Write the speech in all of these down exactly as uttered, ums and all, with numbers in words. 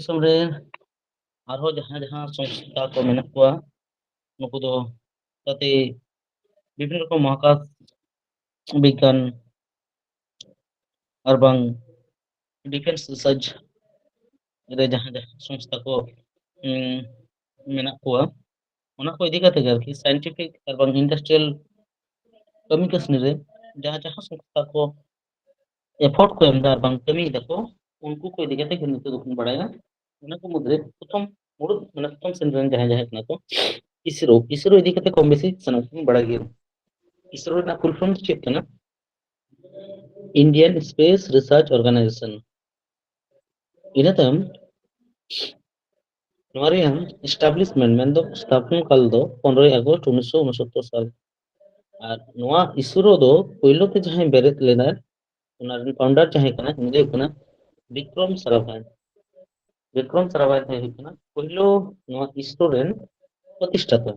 ᱫᱤᱥᱚᱢ ᱨᱮ ᱟᱨᱦᱚᱸ ᱡᱟᱦᱟᱸ ᱡᱟᱦᱟᱸ ᱥᱚᱝᱥᱛᱷᱟ ᱠᱚ ᱢᱮᱱᱟᱜ ᱠᱚᱣᱟ, ᱱᱩᱠᱩ ᱫᱚ ᱡᱟᱛᱮ ᱵᱤᱵᱷᱤᱱᱱᱚ ᱨᱚᱠᱚᱢ ᱢᱚᱦᱟᱠᱟᱥ ᱵᱤᱜᱽᱜᱟᱱ ᱟᱨ ᱵᱟᱝ ᱰᱤᱯᱷᱮᱱᱥ ᱨᱤᱥᱟᱨᱪ ᱨᱮ ᱡᱟᱦᱟᱸ ᱡᱟᱦᱟᱸ ᱥᱚᱝᱥᱛᱷᱟ ᱠᱚ ᱩᱸ, ᱢᱮᱱᱟᱜ ᱠᱚᱣᱟ, ᱚᱱᱟ ᱠᱚ ᱤᱫᱤ ᱠᱟᱛᱮ ᱜᱮ ᱟᱨᱠᱤ ᱥᱟᱭᱮᱱᱴᱤᱯᱷᱤᱠ ᱟᱨ ᱵᱟᱝ ᱤᱱᱰᱟᱥᱴᱨᱤᱭᱟᱞ ᱠᱟᱹᱢᱤ ᱠᱟᱹᱥᱱᱤ ᱨᱮ ᱡᱟᱦᱟᱸ ᱡᱟᱦᱟᱸ ᱥᱚᱝᱥᱛᱷᱟ ᱠᱚ ᱮᱯᱷᱳᱨᱴ ᱠᱚ ᱮᱢ ᱮᱫᱟ ᱟᱨ ᱵᱟᱝ ᱠᱟᱹᱢᱤᱭ ᱫᱟᱠᱚ, ᱩᱱᱠᱩ ᱠᱚ ᱤᱫᱤ ᱠᱟᱛᱮ ᱜᱮ ᱱᱤᱛᱚᱜ ᱫᱚᱵᱚᱱ ᱵᱟᱲᱟᱭᱟ᱾ ᱚᱱᱟ ᱠᱚ ᱢᱩᱫᱽᱨᱮ ᱯᱨᱚᱛᱷᱚᱢ ᱢᱩᱲᱩᱫ ᱢᱟᱱᱮ ᱯᱨᱚᱛᱷᱚᱢ ᱥᱮᱱ ᱨᱮᱱ ᱡᱟᱦᱟᱸᱭ ᱡᱟᱦᱟᱸᱭ ᱠᱟᱱᱟ ᱠᱚ, ᱤᱥᱨᱳ᱾ ᱤᱥᱨᱳ ᱤᱫᱤ ᱠᱟᱛᱮ ᱠᱚᱢ ᱵᱮᱥᱤ ᱥᱟᱱᱟᱢ ᱠᱚᱵᱚᱱ ᱵᱟᱲᱟᱭ ᱜᱮᱭᱟ᱾ ᱤᱥᱨᱳ ᱨᱮᱱᱟᱜ ᱯᱷᱩᱞ ᱯᱷᱚᱨᱢ ᱪᱮᱫ ᱠᱟᱱᱟ? Indian space research organisation. ᱤᱱᱟᱹ ᱛᱟᱭᱚᱢ ᱱᱚᱣᱟ ᱨᱮᱭᱟᱜ ᱮᱥᱴᱟᱵᱞᱤᱥᱢᱮᱱᱴ ᱢᱮᱱᱫᱚ ᱥᱛᱷᱟᱯᱚᱱ ᱠᱟᱞ ᱫᱚ ᱯᱚᱱᱨᱚᱭ ᱟᱜᱚᱥᱴ ᱩᱱᱤᱥᱥᱚ ᱩᱱᱚᱥᱚᱛᱛᱚᱨ ᱥᱟᱞ᱾ ᱟᱨ ᱱᱚᱣᱟ ᱤᱥᱨᱳ ᱫᱚ ᱯᱳᱭᱞᱳ ᱛᱮ ᱡᱟᱦᱟᱸᱭ ᱵᱮᱨᱮᱫ ᱞᱮᱫᱟᱭ, ᱚᱱᱟ ᱨᱮᱱ ᱯᱷᱟᱣᱩᱱᱰᱟᱨ ᱡᱟᱦᱟᱸᱭ ᱠᱟᱱᱟᱭ, ᱩᱱᱤ ᱫᱚ ᱦᱩᱭᱩᱜ ᱠᱟᱱᱟ ᱵᱤᱠᱨᱚᱢ ᱥᱟᱨᱟᱵᱷᱟᱭ᱾ ᱵᱤᱠᱨᱚᱢ ᱥᱟᱨᱟᱵᱷᱟᱭ ᱫᱚ ᱦᱩᱭᱩᱜ ᱠᱟᱱᱟ ᱯᱳᱭᱞᱳ ᱱᱚᱣᱟ ᱤᱥᱨᱳ ᱨᱮᱱ ᱯᱨᱚᱛᱤᱥᱴᱷᱟᱛᱟ᱾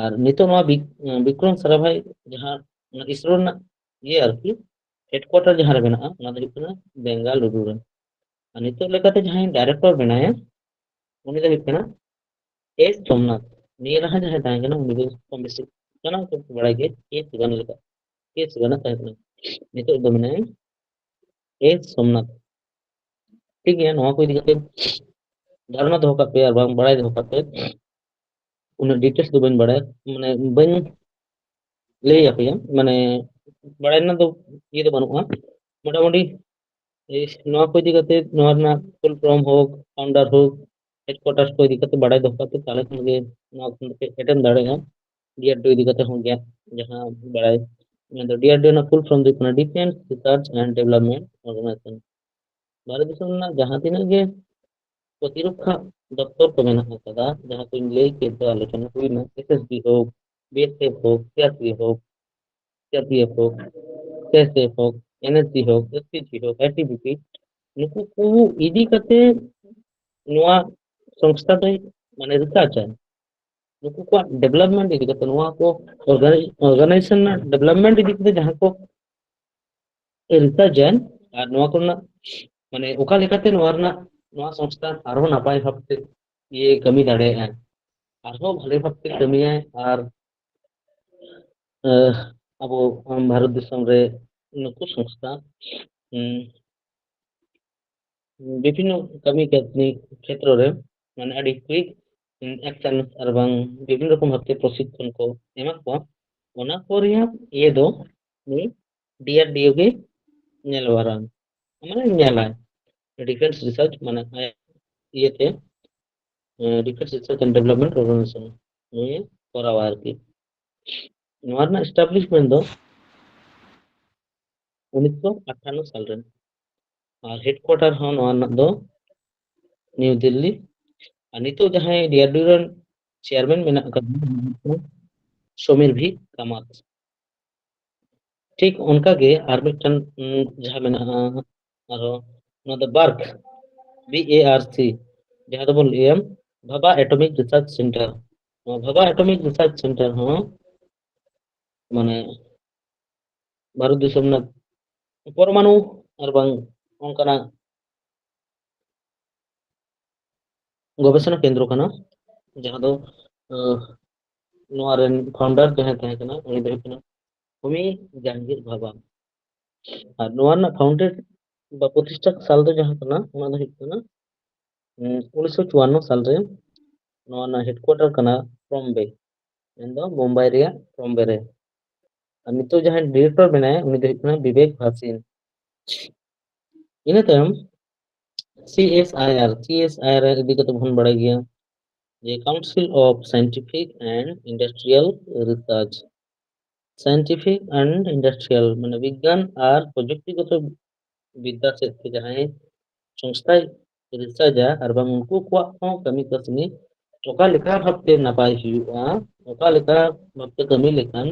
ᱟᱨ ᱱᱤᱛᱚᱜ ᱱᱚᱣᱟ ᱵᱤᱠ-, ᱵᱤᱠᱨᱚᱢ ᱥᱟᱨᱟᱵᱷᱟᱭ ᱡᱟᱦᱟᱸ ᱚᱱᱟ ᱤᱥᱨᱳ ᱨᱮᱱᱟᱜ ᱤᱭᱟᱹ ᱟᱨᱠᱤ ᱦᱮᱰᱠᱩᱣᱟᱴᱟᱨ ᱡᱟᱦᱟᱸ ᱨᱮ ᱢᱮᱱᱟᱜᱼᱟ, ᱚᱱᱟ ᱫᱚ ᱦᱩᱭᱩᱜ ᱠᱟᱱᱟ ᱵᱮᱝᱜᱟᱞᱩᱨᱩ ᱨᱮ᱾ ᱟᱨ ᱱᱤᱛᱚᱜ ᱞᱮᱠᱟᱛᱮ ᱡᱟᱦᱟᱸᱭ ᱰᱟᱭᱨᱮᱠᱴᱚᱨ ᱢᱮᱱᱟᱭᱟ, ᱩᱱᱤ ᱫᱚ ᱦᱩᱭᱩᱜ ᱠᱟᱱᱟ ᱮᱥ ᱥᱳᱢᱱᱟᱛᱷ᱾ ᱱᱤᱭᱟᱹ ᱞᱟᱦᱟ ᱡᱟᱦᱟᱸᱭ ᱛᱟᱦᱮᱸ ᱠᱟᱱᱟ, ᱩᱱᱤ ᱫᱚ ᱠᱚᱢ ᱵᱮᱥᱤ ᱥᱟᱱᱟᱢ ᱠᱚ ᱵᱟᱲᱟᱭ ᱜᱮᱭᱟ, ᱮᱥ ᱜᱟᱱ ᱞᱮᱠᱟ, ᱮᱥ ᱜᱟᱱ ᱛᱟᱦᱮᱸ ᱠᱟᱱᱟ᱾ ᱱᱤᱛᱚᱜ ᱫᱚ ᱢᱮᱱᱟᱭᱟ ᱮᱥ ᱥᱳᱢᱱᱟᱛᱷ᱾ ᱴᱷᱤᱠ ᱜᱮᱭᱟ, ᱱᱚᱣᱟ ᱠᱚ ᱤᱫᱤ ᱠᱟᱛᱮ ᱫᱷᱟᱨᱚᱱᱟ ᱫᱚᱦᱚ ᱠᱟᱜ ᱯᱮ ᱟᱨ ᱵᱟᱝ ᱵᱟᱲᱟᱭ ᱫᱚᱦᱚ ᱠᱟᱜ ᱯᱮ᱾ ᱩᱱᱟᱹᱜ ᱰᱤᱴᱮᱞᱥ ᱫᱚ ᱵᱟᱹᱧ ᱵᱟᱲᱟᱭᱟ, ᱢᱟᱱᱮ ᱵᱟᱹᱧ ᱞᱟᱹᱭ ᱟᱯᱮᱭᱟ, ᱢᱟᱱᱮ ᱵᱟᱲᱟᱭ ᱨᱮᱱᱟᱜ ᱫᱚ ᱤᱭᱟᱹ ᱫᱚ ᱵᱟᱹᱱᱩᱜᱼᱟ᱾ ᱢᱚᱴᱟᱢᱩᱴᱤ ᱮᱭ ᱱᱚᱣᱟ ᱠᱚ ᱤᱫᱤ ᱠᱟᱛᱮ, ᱱᱚᱣᱟ ᱨᱮᱱᱟᱜ ᱯᱷᱩᱞ ᱯᱷᱚᱨᱢ ᱦᱳᱠ, ᱯᱷᱟᱣᱩᱱᱰᱟᱨ ᱦᱳᱠ, ᱦᱮᱰᱠᱩᱣᱟᱴᱟᱨ ᱠᱚ ᱤᱫᱤ ᱠᱟᱛᱮ ᱵᱟᱲᱟᱭ ᱫᱚᱦᱚ ᱠᱟᱛᱮ, ᱛᱟᱦᱚᱞᱮ ᱠᱷᱟᱱ ᱜᱮ ᱱᱚᱣᱟ ᱠᱷᱚᱱ ᱯᱮ ᱮᱴᱮᱢ ᱫᱟᱲᱮᱭᱟᱜᱼᱟ᱾ ᱰᱤᱟᱨᱰᱤᱳ ᱤᱫᱤ ᱠᱟᱛᱮ ᱦᱚᱸ ᱜᱮ ᱡᱟᱦᱟᱸ ᱵᱟᱲᱟᱭ, ᱢᱮᱱᱫᱚ ᱰᱤᱟᱨᱰᱤᱳ ᱨᱮᱱᱟᱜ ᱯᱷᱩᱞ ᱯᱷᱚᱨᱢ ᱫᱚ ᱦᱩᱭᱩᱜ ᱠᱟᱱᱟ defence research and development organisation. Bharat ᱫᱤᱥᱚᱢ ᱨᱮᱱᱟᱜ ᱡᱟᱦᱟᱸ ᱛᱤᱱᱟᱹᱜ ᱜᱮ ᱯᱨᱚᱛᱤᱨᱚᱠᱠᱷᱟ ᱫᱚᱯᱛᱚᱨ ᱠᱚ ᱢᱮᱱᱟᱜ ᱟᱠᱟᱫᱟ, ᱡᱟᱦᱟᱸ ᱠᱚᱧ ᱞᱟᱹᱭ ᱠᱮᱫ ᱫᱚ ᱟᱞᱳᱪᱚᱱᱟ ᱦᱩᱭᱱᱟ, ᱮᱥ ᱮᱥ ᱵᱤ ᱦᱳᱠ, ᱵᱤ ᱮᱥ ᱮᱯᱷ ᱦᱳᱠ, ᱥᱤ ᱟᱨ ᱯᱤ ᱮᱯᱷ ᱦᱳᱠ, ᱥᱤ ᱟᱨ ᱯᱤ ᱮᱯᱷ ᱦᱳᱠ, ᱥᱤ ᱮᱥ ᱮᱯᱷ ᱦᱳᱠ, ᱮᱱ ᱮᱥ ᱡᱤ ᱦᱳᱠ, ᱮᱥ ᱯᱤ ᱡᱤ ᱦᱳᱠ, ᱟᱭ ᱴᱤ ᱵᱤ ᱯᱤ, ᱱᱩᱠᱩ ᱠᱚ ᱤᱫᱤ ᱠᱟᱛᱮ ᱱᱚᱣᱟ ᱥᱚᱝᱥᱛᱷᱟ ᱫᱚᱭ ᱢᱟᱱᱮ ᱨᱤᱥᱟᱨᱪ ᱟᱭ᱾ ᱱᱩᱠᱩ ᱠᱚᱣᱟᱜ ᱰᱮᱵᱷᱞᱚᱯᱢᱮᱱᱴ ᱤᱫᱤ ᱠᱟᱛᱮ, ᱱᱚᱣᱟ ᱠᱚ ᱚᱨᱜᱟᱱᱟᱭ-, ᱚᱨᱜᱟᱱᱟᱭᱡᱮᱥᱚᱱ ᱨᱮᱱᱟᱜ ᱰᱮᱵᱷᱞᱚᱯᱢᱮᱱᱴ ᱤᱫᱤ ᱠᱟᱛᱮ ᱡᱟᱦᱟᱸ ᱠᱚ ᱨᱤᱥᱟᱨᱪ ᱟᱭ, ᱟᱨ ᱱᱚᱣᱟ ᱠᱚᱨᱮᱱᱟᱜ ᱢᱟᱱᱮ ᱚᱠᱟ ᱞᱮᱠᱟᱛᱮ ᱱᱚᱣᱟ ᱨᱮᱱᱟᱜ ᱱᱚᱣᱟ ᱥᱚᱝᱥᱛᱷᱟ ᱟᱨᱦᱚᱸ ᱱᱟᱯᱟᱭ ᱵᱷᱟᱵᱛᱮ ᱤᱭᱟᱹ ᱠᱟᱹᱢᱤ ᱫᱟᱲᱮᱭᱟᱜᱼᱟ, ᱟᱨᱦᱚᱸ ᱵᱷᱟᱞᱮ ᱵᱷᱟᱵᱛᱮ ᱠᱟᱹᱢᱤᱭᱟᱭ᱾ ᱟᱨ ᱟᱵᱚ ᱵᱷᱟᱨᱚᱛ ᱫᱤᱥᱚᱢ ᱨᱮ ᱱᱩᱠᱩ ᱥᱚᱝᱥᱛᱷᱟ ᱵᱤᱵᱷᱤᱱᱱᱚ ᱠᱟᱹᱢᱤ ᱠᱟᱹᱥᱱᱤ ᱠᱷᱮᱛᱨᱚ ᱨᱮ ᱢᱟᱱᱮ ᱟᱹᱰᱤ quick action ᱟᱨ ᱵᱟᱝ ᱵᱤᱵᱷᱤᱱᱱᱚ ᱨᱚᱠᱚᱢ ᱵᱷᱟᱵᱛᱮ ᱯᱨᱚᱥᱤᱠᱠᱷᱚᱱ ᱠᱚ ᱮᱢᱟ ᱠᱚᱣᱟ᱾ ᱚᱱᱟ ᱠᱚ ᱨᱮᱭᱟᱜ ᱤᱭᱟᱹ ᱫᱚ ᱱᱩᱭ ᱰᱤᱟᱨᱰᱤᱳ ᱜᱮ ᱧᱮᱞ ᱵᱟᱲᱟ, ᱢᱟᱱᱮ ᱧᱮᱞᱟᱭ, ᱰᱤᱯᱷᱮᱱᱥ ᱨᱤᱥᱟᱨᱪ ᱢᱟᱱᱮ ᱤᱭᱟᱹᱛᱮ, defence research and development organisation ᱱᱩᱭ ᱠᱚᱨᱟᱣᱟ ᱟᱨᱠᱤ᱾ ᱱᱚᱣᱟ ᱨᱮᱱᱟᱜ ᱮᱥᱴᱟᱵᱞᱤᱥᱢᱮᱱᱴ ᱫᱚ ᱩᱱᱤᱥᱥᱚ ᱟᱴᱷᱟᱱᱱᱚ ᱥᱟᱞ ᱨᱮ, ᱟᱨ ᱦᱮᱰᱠᱩᱣᱟᱴᱟᱨ ᱦᱚᱸ ᱱᱚᱣᱟ ᱨᱮᱱᱟᱜ ᱫᱚ ᱱᱤᱭᱩ ᱫᱤᱞᱞᱤ᱾ ᱟᱨ ᱱᱤᱛᱚᱜ ᱡᱟᱦᱟᱸᱭ ᱰᱤᱟᱨᱰᱤᱳ ᱨᱮᱱ ᱪᱮᱭᱟᱨᱢᱮᱱ ᱢᱮᱱᱟᱜ ᱟᱠᱟᱫᱮᱭᱟ ᱥᱚᱢᱤᱨ ᱵᱷᱤ ᱠᱟᱢᱟᱛ᱾ ᱴᱷᱤᱠ ᱚᱱᱠᱟᱜᱮ ᱟᱨ ᱢᱤᱫᱴᱟᱝ ᱡᱟᱦᱟᱸ ᱢᱮᱱᱟᱜᱼᱟ ᱟᱨᱦᱚᱸ, ᱱᱚᱣᱟ ᱫᱚ ᱵᱟᱨᱠ, ᱵᱤ ᱮ ᱟᱨ ᱥᱤ, ᱡᱟᱦᱟᱸ ᱫᱚᱵᱚᱱ ᱞᱟᱹᱭᱟ ᱵᱷᱟᱵᱟ ᱮᱴᱚᱢᱤᱠ ᱨᱤᱥᱟᱨᱪ ᱥᱮᱱᱴᱟᱨ᱾ ᱱᱚᱣᱟ ᱵᱷᱟᱵᱟ ᱮᱴᱚᱢᱤᱠ ᱨᱤᱥᱟᱨᱪ ᱥᱮᱱᱴᱟᱨ ᱦᱚᱸ ᱢᱟᱱᱮ ᱵᱷᱟᱨᱚᱛ ᱫᱤᱥᱚᱢ ᱨᱮᱱᱟᱜ ᱯᱚᱨᱢᱟᱱᱩ ᱟᱨ ᱵᱟᱝ ᱚᱱᱠᱟᱱᱟᱜ ᱜᱚᱵᱮᱥᱚᱱᱟ ᱠᱮᱱᱫᱨᱚ ᱠᱟᱱᱟ, ᱡᱟᱦᱟᱸ ᱫᱚ ᱱᱚᱣᱟ ᱨᱮᱱ ᱯᱷᱟᱣᱩᱱᱰᱟᱨ ᱡᱟᱦᱟᱸᱭ ᱛᱟᱦᱮᱸ ᱠᱟᱱᱟ, ᱩᱱᱤ ᱫᱚ ᱦᱩᱭᱩᱜ ᱠᱟᱱᱟ ᱦᱳᱢᱤ ᱡᱟᱦᱟᱝᱜᱤᱨ ᱵᱷᱟᱵᱟ᱾ ᱟᱨ ᱱᱚᱣᱟ ᱨᱮᱱᱟᱜ ᱯᱷᱟᱣᱩᱱᱰᱮᱰ ᱵᱟ ᱯᱨᱚᱛᱤᱥᱴᱷᱟ ᱥᱟᱞ ᱫᱚ ᱡᱟᱦᱟᱸ ᱠᱟᱱᱟ, ᱚᱱᱟ ᱫᱚ ᱦᱩᱭᱩᱜ ᱠᱟᱱᱟ ᱩᱱᱤᱥᱥᱚ ᱪᱩᱣᱟᱱᱱᱚ ᱥᱟᱞ ᱨᱮ᱾ ᱱᱚᱣᱟ ᱨᱮᱱᱟᱜ ᱦᱮᱰᱠᱩᱣᱟᱴᱟᱨ ᱠᱟᱱᱟ ᱵᱚᱢᱵᱮ, ᱢᱮᱱᱫᱚ ᱵᱳᱢᱵᱟᱭ ᱨᱮᱭᱟᱜ ᱵᱚᱢᱵᱮ ᱨᱮ᱾ ᱟᱨ ᱱᱤᱛᱚᱜ ᱡᱟᱦᱟᱸᱭ ᱰᱤᱨᱮᱠᱴᱚᱨ ᱢᱮᱱᱟᱭᱟ, ᱩᱱᱤ ᱫᱚ ᱦᱩᱭᱩᱜ ᱠᱟᱱᱟ ᱵᱤᱵᱮᱠ ᱵᱷᱟᱥᱤᱱ᱾ ᱤᱱᱟᱹ ᱛᱟᱭᱚᱢ C S I R, C S I ᱟᱨ ᱤᱫᱤ ᱠᱟᱛᱮ ᱵᱚᱱ ᱵᱟᱲᱟᱭ ᱜᱮᱭᱟ ᱡᱮ Council of Scientific and Industrial Research᱾ Scientific and Industrial ᱢᱟᱱᱮ ᱵᱤᱜᱽᱜᱟᱱ ᱟᱨ ᱯᱨᱚᱡᱩᱠᱛᱤᱜᱚᱛᱚ ᱵᱤᱫᱽᱫᱟ ᱥᱮᱫ ᱛᱮ ᱡᱟᱦᱟᱸᱭ ᱥᱚᱝᱥᱛᱷᱟᱭ ᱨᱤᱥᱟᱨᱪᱟ ᱟᱨ ᱵᱟᱝ ᱩᱱᱠᱩ ᱠᱚᱣᱟᱜ ᱦᱚᱸ ᱠᱟᱹᱢᱤ ᱠᱟᱹᱥᱱᱤ ᱚᱠᱟ ᱞᱮᱠᱟ ᱵᱷᱟᱵᱛᱮ ᱱᱟᱯᱟᱭ ᱦᱩᱭᱩᱜᱼᱟ, ᱚᱠᱟ ᱞᱮᱠᱟ ᱵᱷᱟᱵᱛᱮ ᱠᱟᱹᱢᱤ ᱞᱮᱠᱷᱟᱱ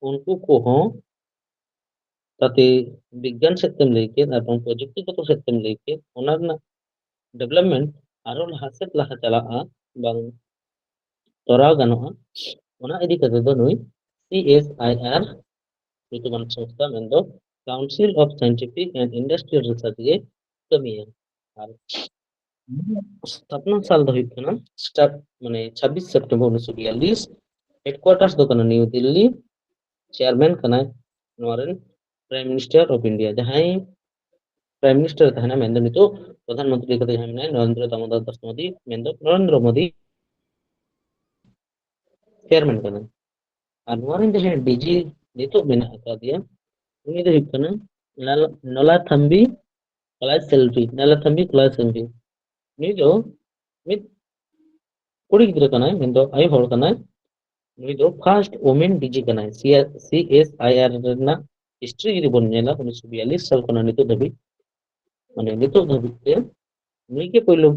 ᱩᱱᱠᱩ ᱠᱚᱦᱚᱸ ᱛᱟᱛᱮ ᱵᱤᱜᱽᱜᱟᱱ ᱥᱮᱫ ᱛᱮᱢ ᱞᱟᱹᱭ ᱠᱮᱫ ᱟᱨ ᱵᱟᱝ ᱯᱨᱚᱡᱩᱠᱛᱤᱜᱚᱛᱚ ᱥᱮᱫ ᱛᱮᱢ ᱞᱟᱹᱭ ᱠᱮᱫ, ᱚᱱᱟ ᱨᱮᱱᱟᱜ ᱰᱮᱵᱷᱞᱚᱯᱢᱮᱱᱴ ᱟᱨᱚ ᱞᱟᱦᱟ ᱥᱮᱫ ᱞᱟᱦᱟ ᱪᱟᱞᱟᱜᱼᱟ ᱵᱟᱝ ᱛᱚᱨᱟᱣ ᱜᱟᱱᱚᱜᱼᱟ, ᱚᱱᱟ ᱤᱫᱤ ᱠᱟᱛᱮ ᱫᱚ ᱱᱩᱭ ᱥᱤ ᱮᱥ ᱟᱭ ᱟᱨ ᱧᱩᱛᱩᱢᱟᱱ ᱥᱚᱝᱥᱛᱷᱟ ᱢᱮᱱᱫᱚ Council of Scientific and Industrial Research ᱜᱮ ᱠᱟᱹᱢᱤᱭᱟ᱾ ᱟᱨ ᱥᱛᱷᱟᱯᱚᱱᱟ ᱥᱟᱞ ᱫᱚ ᱦᱩᱭᱩᱜ ᱠᱟᱱᱟ ᱥᱴᱟᱨᱴ ᱢᱟᱱᱮ ᱪᱷᱟᱵᱵᱤᱥ ᱥᱮᱯᱴᱮᱢᱵᱚᱨ ᱩᱱᱤᱥᱥᱚ ᱵᱤᱭᱟᱞᱞᱤᱥ᱾ ᱦᱮᱰᱠᱩᱣᱟᱴᱟᱨᱥ ᱫᱚ ᱠᱟᱱᱟ ᱱᱤᱭᱩ ᱫᱤᱞᱞᱤ᱾ ᱪᱮᱭᱟᱨᱢᱮᱱ ᱠᱟᱱᱟᱭ ᱱᱚᱣᱟ ᱨᱮᱱ ᱯᱨᱟᱭᱤᱢ ᱢᱤᱱᱤᱥᱴᱟᱨ ᱚᱯᱷ ᱤᱱᱰᱤᱭᱟ, ᱡᱟᱦᱟᱸᱭ ᱯᱨᱟᱭᱤᱢ ᱢᱤᱱᱤᱥᱴᱟᱨ ᱛᱟᱦᱮᱱᱟ, ᱢᱮᱱᱫᱚ ᱱᱤᱛᱚᱜ ᱯᱨᱚᱫᱷᱟᱱ ᱢᱚᱱᱛᱨᱤ ᱞᱮᱠᱟᱛᱮ ᱡᱟᱦᱟᱸᱭ ᱢᱮᱱᱟᱭᱟ ᱱᱚᱨᱮᱱᱫᱨᱚ ᱫᱟᱢᱳᱫᱚᱨ ᱫᱟᱥ ᱢᱳᱫᱤ, ᱢᱮᱱᱫᱚ ᱱᱚᱨᱮᱱᱫᱨᱚ ᱢᱳᱫᱤ ᱪᱮᱭᱟᱨᱢᱮᱱ ᱠᱟᱱᱟᱭ᱾ ᱟᱨ ᱱᱚᱣᱟ ᱨᱮᱱ ᱡᱟᱦᱟᱸᱭ ᱰᱤᱡᱤ ᱱᱤᱛᱚᱜ ᱢᱮᱱᱟᱜ ᱟᱠᱟᱫᱮᱭᱟ, ᱩᱱᱤ ᱫᱚ ᱦᱩᱭᱩᱜ ᱠᱟᱱᱟ ᱱᱟᱞᱟ-, ᱱᱚᱞᱟᱛᱷᱟᱢᱵᱤ ᱠᱟᱞᱟᱭ ᱥᱮᱞᱵᱷᱤ, ᱱᱟᱞᱟᱛᱷᱟᱢᱵᱤ ᱠᱟᱞᱟᱭ ᱥᱮᱞᱵᱷᱤ᱾ ᱱᱩᱭ ᱫᱚ ᱢᱤᱫ ᱠᱩᱲᱤ ᱜᱤᱫᱽᱨᱟᱹ ᱠᱟᱱᱟᱭ, ᱢᱮᱱᱫᱚ ᱟᱭᱳ ᱦᱚᱲ ᱠᱟᱱᱟᱭ᱾ ᱱᱩᱭ ᱫᱚ ᱯᱷᱟᱨᱥᱴ ᱣᱩᱢᱮᱱ ᱰᱤᱡᱤ ᱠᱟᱱᱟᱭ ᱥᱤ ᱮᱥ ᱟᱭ ᱟᱨ ᱨᱮᱱᱟᱜ ᱦᱤᱥᱴᱨᱤ ᱡᱩᱫᱤ ᱵᱚᱱ ᱧᱮᱞᱟ, ᱩᱱᱤᱥᱥᱚ ᱵᱤᱭᱟᱞᱞᱤᱥ ᱥᱟᱞ ᱠᱷᱚᱱᱟᱜ ᱱᱤᱛᱚᱜ ᱫᱷᱟᱹᱵᱤᱡ, ᱢᱟᱱᱮ ᱱᱤᱛᱚᱜ ᱫᱷᱟᱹᱵᱤᱡ ᱛᱮ ᱱᱩᱭ ᱜᱮ ᱯᱳᱭᱞᱳ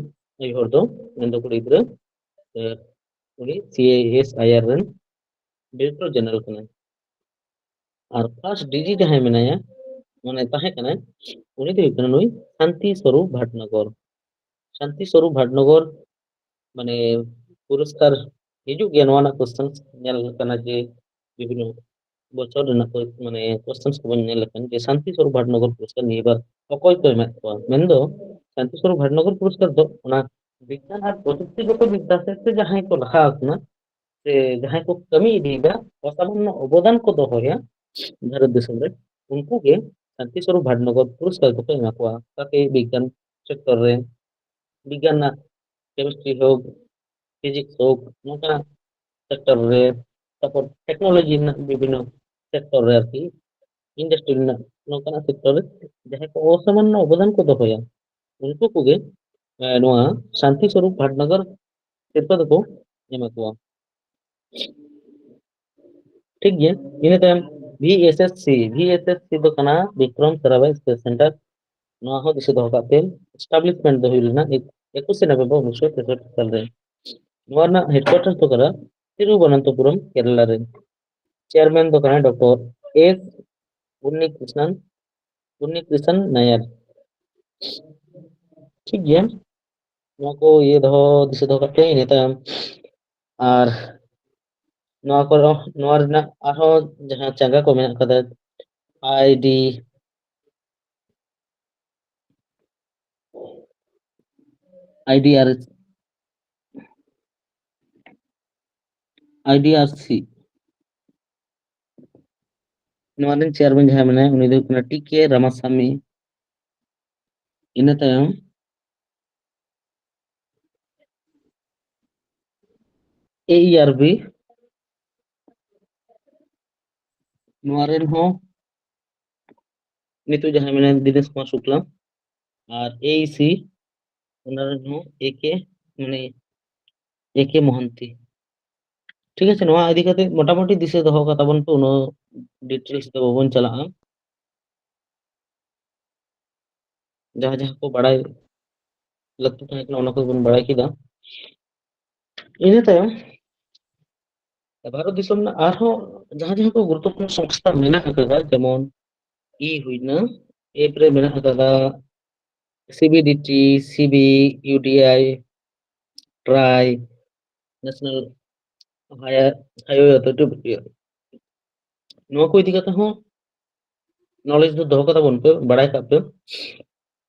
ᱟᱭᱳ ᱦᱚᱲ ᱫᱚ, ᱢᱮᱱᱫᱚ ᱠᱩᱲᱤ ᱜᱤᱫᱽᱨᱟᱹ, ᱮ, ᱩᱱᱤ ᱥᱤ ᱮᱥ ᱟᱭ ᱟᱨ ᱨᱮᱱ ᱰᱤᱨᱮᱠᱴᱚᱨ ᱡᱮᱱᱟᱨᱮᱞ ᱠᱟᱱᱟᱭ᱾ ᱟᱨ ᱯᱷᱟᱨᱥᱴ ᱰᱤᱡᱤ ᱡᱟᱦᱟᱸᱭ ᱢᱮᱱᱟᱭᱟ, ᱢᱟᱱᱮ ᱛᱟᱦᱮᱸ ᱠᱟᱱᱟᱭ, ᱩᱱᱤ ᱫᱚ ᱦᱩᱭᱩᱜ ᱠᱟᱱᱟ ᱱᱩᱭ ᱥᱟᱱᱛᱤ ᱥᱚᱨᱩᱯ ᱵᱷᱟᱴᱱᱚᱜᱚᱨ᱾ ᱥᱟᱱᱛᱤ ᱥᱚᱨᱩᱯ ᱵᱷᱟᱴᱱᱚᱜᱚᱨ ᱢᱟᱱᱮ ᱯᱩᱨᱚᱥᱠᱟᱨ ᱦᱤᱡᱩᱜ ᱜᱮᱭᱟ, ᱱᱚᱣᱟ ᱨᱮᱱᱟᱜ ᱠᱚᱥᱪᱮᱱ ᱧᱮᱞ ᱠᱟᱱᱟ ᱡᱮ ᱵᱤᱵᱷᱤᱱᱱᱚ ᱵᱚᱪᱷᱚᱨ ᱨᱮᱱᱟᱜ ᱠᱚ-, ᱢᱟᱱᱮ ᱠᱚᱥᱪᱮᱱ ᱠᱚᱵᱚᱱ ᱧᱮᱞ ᱞᱮᱠᱷᱟᱱ ᱡᱮ ᱥᱟᱱᱛᱤ ᱥᱚᱨᱩᱯ ᱵᱷᱟᱴᱱᱚᱜᱚᱨ ᱯᱩᱨᱚᱥᱠᱟᱨ ᱱᱤᱭᱟᱹ ᱵᱟᱨ ᱚᱠᱚᱭ ᱠᱚ ᱮᱢᱟᱫ ᱠᱚᱣᱟ, ᱢᱮᱱᱫᱚ ᱥᱟᱱᱛᱤ ᱥᱚᱨᱩᱯ ᱵᱷᱟᱴᱱᱚᱜᱚᱨ ᱯᱩᱨᱚᱥᱠᱟᱨ ᱫᱚ ᱚᱱᱟ ᱵᱤᱜᱽᱜᱟᱱ ᱟᱨ ᱯᱨᱚᱡᱩᱠᱛᱤᱜᱚᱛᱚ ᱵᱤᱫᱽᱫᱟ ᱥᱮᱫ ᱛᱮ ᱡᱟᱦᱟᱸᱭ ᱠᱚ ᱞᱟᱦᱟ ᱟᱠᱟᱱᱟ ᱥᱮ ᱡᱟᱦᱟᱸᱭ ᱠᱚ ᱠᱟᱹᱢᱤ ᱤᱫᱤᱭᱮᱫᱟ, ᱚᱥᱟᱢᱟᱱᱱᱚ ᱚᱵᱚᱫᱟᱱ ᱠᱚ ᱫᱚᱦᱚᱭᱟ ᱵᱷᱟᱨᱚᱛ ᱫᱤᱥᱚᱢ ᱨᱮ, ᱩᱱᱠᱩ ᱜᱮ ᱥᱟᱱᱛᱤ ᱥᱚᱨᱩᱯ ᱵᱷᱟᱴᱱᱚᱜᱚᱨ ᱯᱩᱨᱚᱥᱠᱟᱨ ᱫᱚᱠᱚ ᱮᱢᱟ ᱠᱚᱣᱟ᱾ ᱛᱟᱠᱮ ᱵᱤᱜᱽᱜᱟᱱ ᱥᱮᱠᱴᱚᱨ ᱨᱮ, ᱵᱤᱜᱽᱜᱟᱱ ᱨᱮᱱᱟᱜ ᱠᱮᱢᱤᱥᱴᱨᱤ ᱦᱳᱠ, ᱯᱷᱤᱡᱤᱠᱥ ᱦᱳᱠ, ᱱᱚᱝᱠᱟᱱᱟᱜ ᱥᱮᱠᱴᱚᱨ ᱨᱮ, ᱛᱟᱨᱯᱚᱨ ᱴᱮᱠᱱᱳᱞᱚᱡᱤ ᱨᱮᱱᱟᱜ ᱵᱤᱵᱷᱤᱱᱱᱚ ᱥᱮᱠᱴᱚᱨ ᱨᱮ ᱟᱨᱠᱤ, ᱤᱱᱰᱟᱥᱴᱨᱤ ᱨᱮᱱᱟᱜ ᱱᱚᱝᱠᱟᱱᱟᱜ ᱥᱮᱠᱴᱚᱨ ᱨᱮ ᱡᱟᱦᱟᱸᱭ ᱠᱚ ᱚᱥᱟᱢᱟᱱᱱᱚ ᱚᱵᱚᱫᱟᱱ ᱠᱚ ᱫᱚᱦᱚᱭᱟ, ᱩᱱᱠᱩ ᱠᱚᱜᱮ, ᱮ, ᱱᱚᱣᱟ ᱥᱟᱱᱛᱤ ᱥᱚᱨᱩᱯ ᱵᱷᱟᱴᱱᱚᱜᱚᱨ ᱥᱤᱨᱯᱟᱹ ᱫᱚᱠᱚ ᱮᱢᱟ ᱠᱚᱣᱟ᱾ ᱴᱷᱤᱠ ᱜᱮᱭᱟ, ᱤᱱᱟᱹ ᱛᱟᱭᱚᱢ B S S C, B S S C ᱫᱚ ᱠᱟᱱᱟ ᱵᱤᱠᱨᱚᱢ ᱥᱟᱨᱟᱵᱷᱟᱭ ᱥᱯᱮᱥ ᱥᱮᱱᱴᱟᱨ᱾ ᱱᱚᱣᱟ ᱦᱚᱸ ᱫᱤᱥᱟᱹ ᱫᱚᱦᱚ ᱠᱟᱜ ᱯᱮ, ᱮᱥᱴᱟᱵᱞᱤᱥᱢᱮᱱᱴ ᱫᱚ ᱦᱩᱭ ᱞᱮᱱᱟ ᱮᱠ-, ᱮᱠᱩᱥᱮ ᱱᱚᱵᱷᱮᱢᱵᱚᱨ ᱩᱱᱤᱥᱥᱚ ᱛᱮᱥᱚᱴᱴᱤ ᱥᱟᱞ ᱨᱮ᱾ ᱱᱚᱣᱟ ᱨᱮᱱᱟᱜ ᱦᱮᱰᱠᱩᱣᱟᱴᱟᱨ ᱫᱚ ᱠᱟᱱᱟ ᱛᱤᱨᱩᱵᱚᱱᱚᱱᱛᱚᱯᱩᱨᱚᱢ, ᱠᱮᱨᱟᱞᱟ ᱨᱮ᱾ ᱪᱮᱭᱟᱨᱢᱮᱱ ᱫᱚ ᱠᱟᱱᱟᱭ ᱰᱚᱠᱴᱚᱨ ᱮᱥ ᱩᱱᱱᱤᱠᱨᱤᱥᱱᱟᱱ, ᱩᱱᱱᱤᱠᱨᱤᱥᱱᱟᱱ ᱱᱟᱭᱟᱨ᱾ ᱴᱷᱤᱠ ᱜᱮᱭᱟ, ᱱᱚᱣᱟ ᱠᱚ ᱤᱭᱟᱹ ᱫᱚᱦᱚ, ᱫᱤᱥᱟᱹ ᱫᱚᱦᱚ ᱠᱟᱜ ᱯᱮ᱾ ᱤᱱᱟᱹ ᱛᱟᱭᱚᱢ ᱟᱨ ᱱᱚᱣᱟ ᱠᱚᱨᱮ, ᱱᱚᱣᱟ ᱨᱮᱱᱟᱜ ᱟᱨᱦᱚᱸ ᱡᱟᱦᱟᱸ ᱪᱟᱸᱜᱟ ᱠᱚ ᱢᱮᱱᱟᱜ ᱠᱟᱫᱟ, ᱟᱭ ᱰᱤ, ᱟᱭᱰᱤ ᱟᱨ ᱟᱭᱰᱤ ᱟᱨ ᱥᱤ, ᱱᱚᱣᱟ ᱨᱮᱱ ᱪᱮᱭᱟᱨᱢᱮᱱ ᱡᱟᱦᱟᱸᱭ ᱢᱮᱱᱟᱭᱟ, ᱩᱱᱤ ᱫᱚ ᱦᱩᱭᱩᱜ ᱠᱟᱱᱟ ᱴᱤ ᱠᱮ ᱨᱟᱢᱟᱥᱟᱢᱤ᱾ ᱤᱱᱟᱹ ᱛᱟᱭᱚᱢ ᱮ ᱤ ᱟᱨ ᱵᱤ, ᱱᱚᱣᱟ ᱨᱮᱱ ᱦᱚᱸ ᱱᱤᱛᱚᱜ ᱡᱟᱦᱟᱸᱭ ᱢᱮᱱᱟᱭᱟ ᱫᱤᱱᱮᱥ ᱠᱩᱢᱟᱨ ᱥᱩᱠᱞᱟ, ᱟᱨ ᱮ ᱤ ᱥᱤ, ᱚᱱᱟ ᱨᱮᱱ ᱦᱚᱸ ᱮ ᱠᱮ, ᱢᱟᱱᱮ ᱮ ᱠᱮ ᱢᱚᱦᱟᱱᱛᱤ᱾ ᱴᱷᱤᱠ ᱟᱪᱷᱮ, ᱱᱚᱣᱟ ᱤᱫᱤ ᱠᱟᱛᱮ ᱢᱚᱴᱟᱢᱩᱴᱤ ᱫᱤᱥᱟᱹ ᱫᱚᱦᱚ ᱠᱟᱛᱟ ᱵᱚᱱ ᱯᱮ, ᱩᱱᱟᱹᱜ ᱰᱤᱴᱮᱞᱥ ᱫᱚ ᱵᱟᱵᱚᱱ ᱪᱟᱞᱟᱜᱼᱟ᱾ ᱡᱟᱦᱟᱸ ᱡᱟᱦᱟᱸ ᱠᱚ ᱵᱟᱲᱟᱭ ᱞᱟᱹᱠᱛᱤ ᱛᱟᱦᱮᱸ ᱠᱟᱱᱟ, ᱚᱱᱟ ᱠᱚᱵᱚᱱ ᱵᱟᱲᱟᱭ ᱠᱮᱫᱟ᱾ ᱤᱱᱟᱹ ᱛᱟᱭᱚᱢ ᱵᱷᱟᱨᱚᱛ ᱫᱤᱥᱚᱢ ᱨᱮᱱᱟᱜ ᱟᱨᱦᱚᱸ ᱡᱟᱦᱟᱸ ᱡᱟᱦᱟᱸ ᱠᱚ ᱜᱩᱨᱩᱛᱛᱚᱯᱩᱨᱱᱚ ᱥᱚᱝᱥᱛᱷᱟ ᱢᱮᱱᱟᱜ ᱟᱠᱟᱫᱟ, ᱡᱮᱢᱚᱱ ᱤ ᱦᱩᱭᱱᱟ, ᱮᱯ ᱨᱮ ᱢᱮᱱᱟᱜ ᱟᱠᱟᱫᱟ C B D T, C B, U D I, TRAI, national higher, highway authority, ᱱᱚᱣᱟ ᱠᱚ ᱤᱫᱤ ᱠᱟᱛᱮ ᱦᱚᱸ ᱱᱚᱞᱮᱡᱽ ᱫᱚ ᱫᱚᱦᱚ ᱠᱟᱛᱟ ᱵᱚᱱ ᱯᱮ, ᱵᱟᱲᱟᱭ ᱠᱟᱜ ᱯᱮ᱾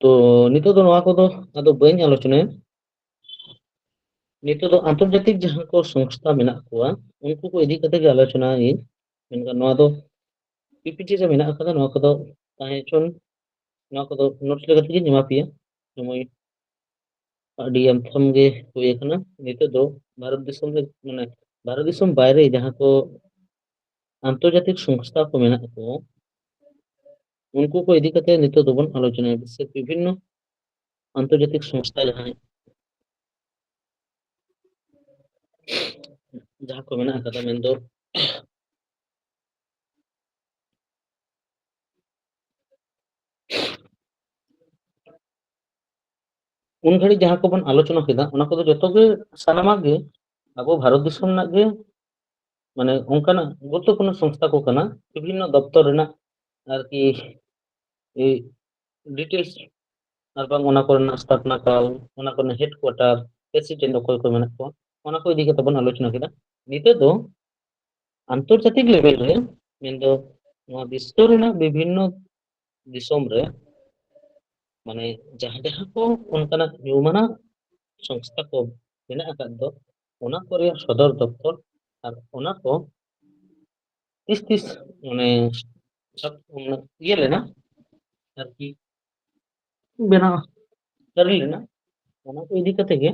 ᱛᱚ ᱱᱤᱛᱚᱜ ᱫᱚ ᱱᱚᱣᱟ ᱠᱚᱫᱚ ᱟᱫᱚ ᱵᱟᱹᱧ ᱟᱞᱳᱪᱚᱱᱟᱭᱟ᱾ ᱱᱤᱛᱚᱜ ᱫᱚ ᱟᱱᱛᱚᱨᱡᱟᱛᱤᱠ ᱡᱟᱦᱟᱸ ᱠᱚ ᱥᱚᱝᱥᱛᱷᱟ ᱢᱮᱱᱟᱜ ᱠᱚᱣᱟ, ᱩᱱᱠᱩ ᱠᱚ ᱤᱫᱤ ᱠᱟᱛᱮ ᱜᱮ ᱟᱞᱳᱪᱚᱱᱟ ᱤᱧ᱾ ᱢᱮᱱᱠᱷᱟᱱ ᱱᱚᱣᱟ ᱫᱚ ᱯᱤ ᱯᱤ ᱴᱤ ᱨᱮ ᱢᱮᱱᱟᱜ ᱟᱠᱟᱫᱟ, ᱱᱚᱣᱟ ᱠᱚᱫᱚ ᱛᱟᱦᱮᱸ ᱦᱚᱪᱚᱱ, ᱱᱚᱣᱟ ᱠᱚᱫᱚ ᱱᱳᱴ ᱞᱮᱠᱟ ᱛᱮᱜᱮᱧ ᱮᱢᱟ ᱯᱮᱭᱟ᱾ ᱥᱚᱢᱚᱭ ᱟᱹᱰᱤ ᱟᱢᱛᱷᱟᱢ ᱜᱮ ᱦᱩᱭ ᱟᱠᱟᱱᱟ᱾ ᱱᱤᱛᱚᱜ ᱫᱚ ᱵᱷᱟᱨᱚᱛ ᱫᱤᱥᱚᱢ ᱨᱮ, ᱢᱟᱱᱮ ᱵᱷᱟᱨᱚᱛ ᱫᱤᱥᱚᱢ ᱵᱟᱭᱨᱮ ᱡᱟᱦᱟᱸ ᱠᱚ ᱟᱱᱛᱚᱨᱡᱟᱛᱤᱠ ᱥᱚᱝᱥᱛᱷᱟ ᱠᱚ ᱢᱮᱱᱟᱜ ᱠᱚ, ᱩᱱᱠᱩ ᱠᱚ ᱤᱫᱤ ᱠᱟᱛᱮ ᱱᱤᱛᱚᱜ ᱫᱚᱵᱚᱱ ᱟᱞᱳᱪᱚᱱᱟᱭᱟ᱾ ᱵᱤᱥᱥᱚ ᱵᱤᱵᱷᱤᱱᱱᱚ ᱟᱱᱛᱚᱨᱡᱟᱛᱤᱠ ᱥᱚᱝᱥᱛᱷᱟ ᱡᱟᱦᱟᱸᱭ, ᱡᱟᱦᱟᱸ ᱠᱚ ᱢᱮᱱᱟᱜ ᱟᱠᱟᱫᱟ, ᱢᱮᱱᱫᱚ ᱩᱱ ᱜᱷᱟᱹᱲᱤᱡ ᱡᱟᱦᱟᱸ ᱠᱚᱵᱚᱱ ᱟᱞᱳᱪᱚᱱᱟ ᱠᱮᱫᱟ, ᱚᱱᱟ ᱠᱚᱫᱚ ᱡᱚᱛᱚ ᱜᱮ, ᱥᱟᱱᱟᱢᱟᱜ ᱜᱮ ᱟᱵᱚ ᱵᱷᱟᱨᱚᱛ ᱫᱤᱥᱚᱢ ᱨᱮᱱᱟᱜ ᱜᱮ, ᱢᱟᱱᱮ ᱚᱱᱠᱟᱱᱟᱜ ᱜᱩᱨᱩᱛᱛᱚᱯᱩᱨᱱᱚ ᱥᱚᱝᱥᱛᱷᱟ ᱠᱚ ᱠᱟᱱᱟ, ᱵᱤᱵᱷᱤᱱᱱᱚ ᱫᱚᱯᱛᱚᱨ ᱨᱮᱱᱟᱜ ᱟᱨᱠᱤ, ᱮᱭ ᱰᱤᱴᱮᱞᱥ ᱟᱨ ᱵᱟᱝ ᱚᱱᱟ ᱠᱚᱨᱮᱱᱟᱜ ᱥᱛᱷᱟᱯᱚᱱᱟ ᱠᱟᱞ, ᱚᱱᱟ ᱠᱚᱨᱮᱱᱟᱜ ᱦᱮᱰᱠᱩᱣᱟᱴᱟᱨ, ᱯᱨᱮᱥᱤᱰᱮᱱᱴ ᱚᱠᱚᱭ ᱠᱚ ᱢᱮᱱᱟᱜ ᱠᱚᱣᱟ, ᱚᱱᱟ ᱠᱚ ᱤᱫᱤ ᱠᱟᱛᱮ ᱵᱚᱱ ᱟᱞᱳᱪᱚᱱᱟ ᱠᱮᱫᱟ᱾ ᱱᱤᱛᱚᱜ ᱫᱚ ᱟᱱᱛᱚᱨᱡᱟᱛᱤᱠ ᱞᱮᱵᱮᱞ ᱨᱮ, ᱢᱮᱱᱫᱚ ᱱᱚᱣᱟ ᱵᱤᱥᱥᱚ ᱨᱮᱱᱟᱜ ᱵᱤᱵᱷᱤᱱᱱᱚ ᱫᱤᱥᱚᱢ ᱨᱮ, ᱢᱟᱱᱮ ᱡᱟᱦᱟᱸ ᱡᱟᱦᱟᱸ ᱠᱚ ᱚᱱᱠᱟᱱᱟᱜ ᱧᱩᱢᱟᱱᱟᱜ ᱥᱚᱝᱥᱛᱷᱟ ᱠᱚ ᱢᱮᱱᱟᱜ ᱟᱠᱟᱫ ᱫᱚ, ᱚᱱᱟ ᱠᱚ ᱨᱮᱭᱟᱜ ᱥᱚᱫᱚᱨ ᱫᱚᱯᱛᱚᱨ ᱟᱨ ᱚᱱᱟ ᱠᱚ ᱛᱤᱥ ᱛᱤᱥ ᱢᱟᱱᱮ ᱥᱟᱵ-, ᱤᱭᱟᱹ ᱞᱮᱱᱟ ᱟᱨᱠᱤ, ᱵᱮᱱᱟᱣ ᱡᱟᱹᱨᱤ ᱞᱮᱱᱟ, ᱚᱱᱟ ᱠᱚ ᱤᱫᱤ ᱠᱟᱛᱮ ᱜᱮ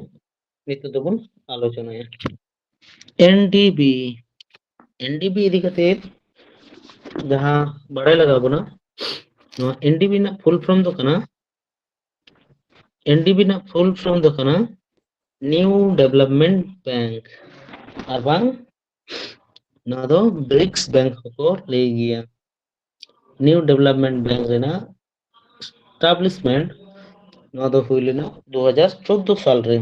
ᱱᱤᱛᱚᱜ ᱫᱚᱵᱚᱱ ᱟᱞᱳᱪᱚᱱᱟᱭᱟ᱾ ᱮᱱ ᱰᱤ ᱵᱤ, ᱮᱱ ᱰᱤ ᱵᱤ ᱤᱫᱤ ᱠᱟᱛᱮ ᱡᱟᱦᱟᱸ ᱵᱟᱲᱟᱭ ᱞᱟᱜᱟᱣ ᱵᱚᱱᱟ, ᱱᱚᱣᱟ ᱮᱱ ᱰᱤ ᱵᱤ ᱨᱮᱱᱟᱜ ᱯᱷᱩᱞ ᱯᱷᱨᱚᱢ ᱫᱚ ᱠᱟᱱᱟ, ᱮᱱ ᱰᱤ ᱵᱤ ᱨᱮᱱᱟᱜ ᱯᱷᱩᱞ ᱯᱷᱨᱚᱢ ᱫᱚ ᱠᱟᱱᱟ ᱱᱤᱭᱩ ᱰᱮᱵᱷᱞᱚᱯᱢᱮᱱᱴ ᱵᱮᱝᱠ, ᱟᱨ ᱵᱟᱝ ᱱᱚᱣᱟ ᱫᱚ ᱵᱨᱤᱠᱥ ᱵᱮᱝᱠ ᱦᱚᱸᱠᱚ ᱞᱟᱹᱭ ᱜᱮᱭᱟ᱾ ᱱᱤᱭᱩ ᱰᱮᱵᱷᱞᱚᱯᱢᱮᱱᱴ ᱵᱮᱝᱠ ᱨᱮᱱᱟᱜ ᱮᱥᱴᱟᱵᱞᱤᱥᱢᱮᱱᱴ ᱱᱚᱣᱟ ᱫᱚ ᱦᱩᱭ ᱞᱮᱱᱟ ᱫᱩ ᱦᱟᱡᱟᱨ ᱪᱳᱫᱫᱳ ᱥᱟᱞ ᱨᱮ᱾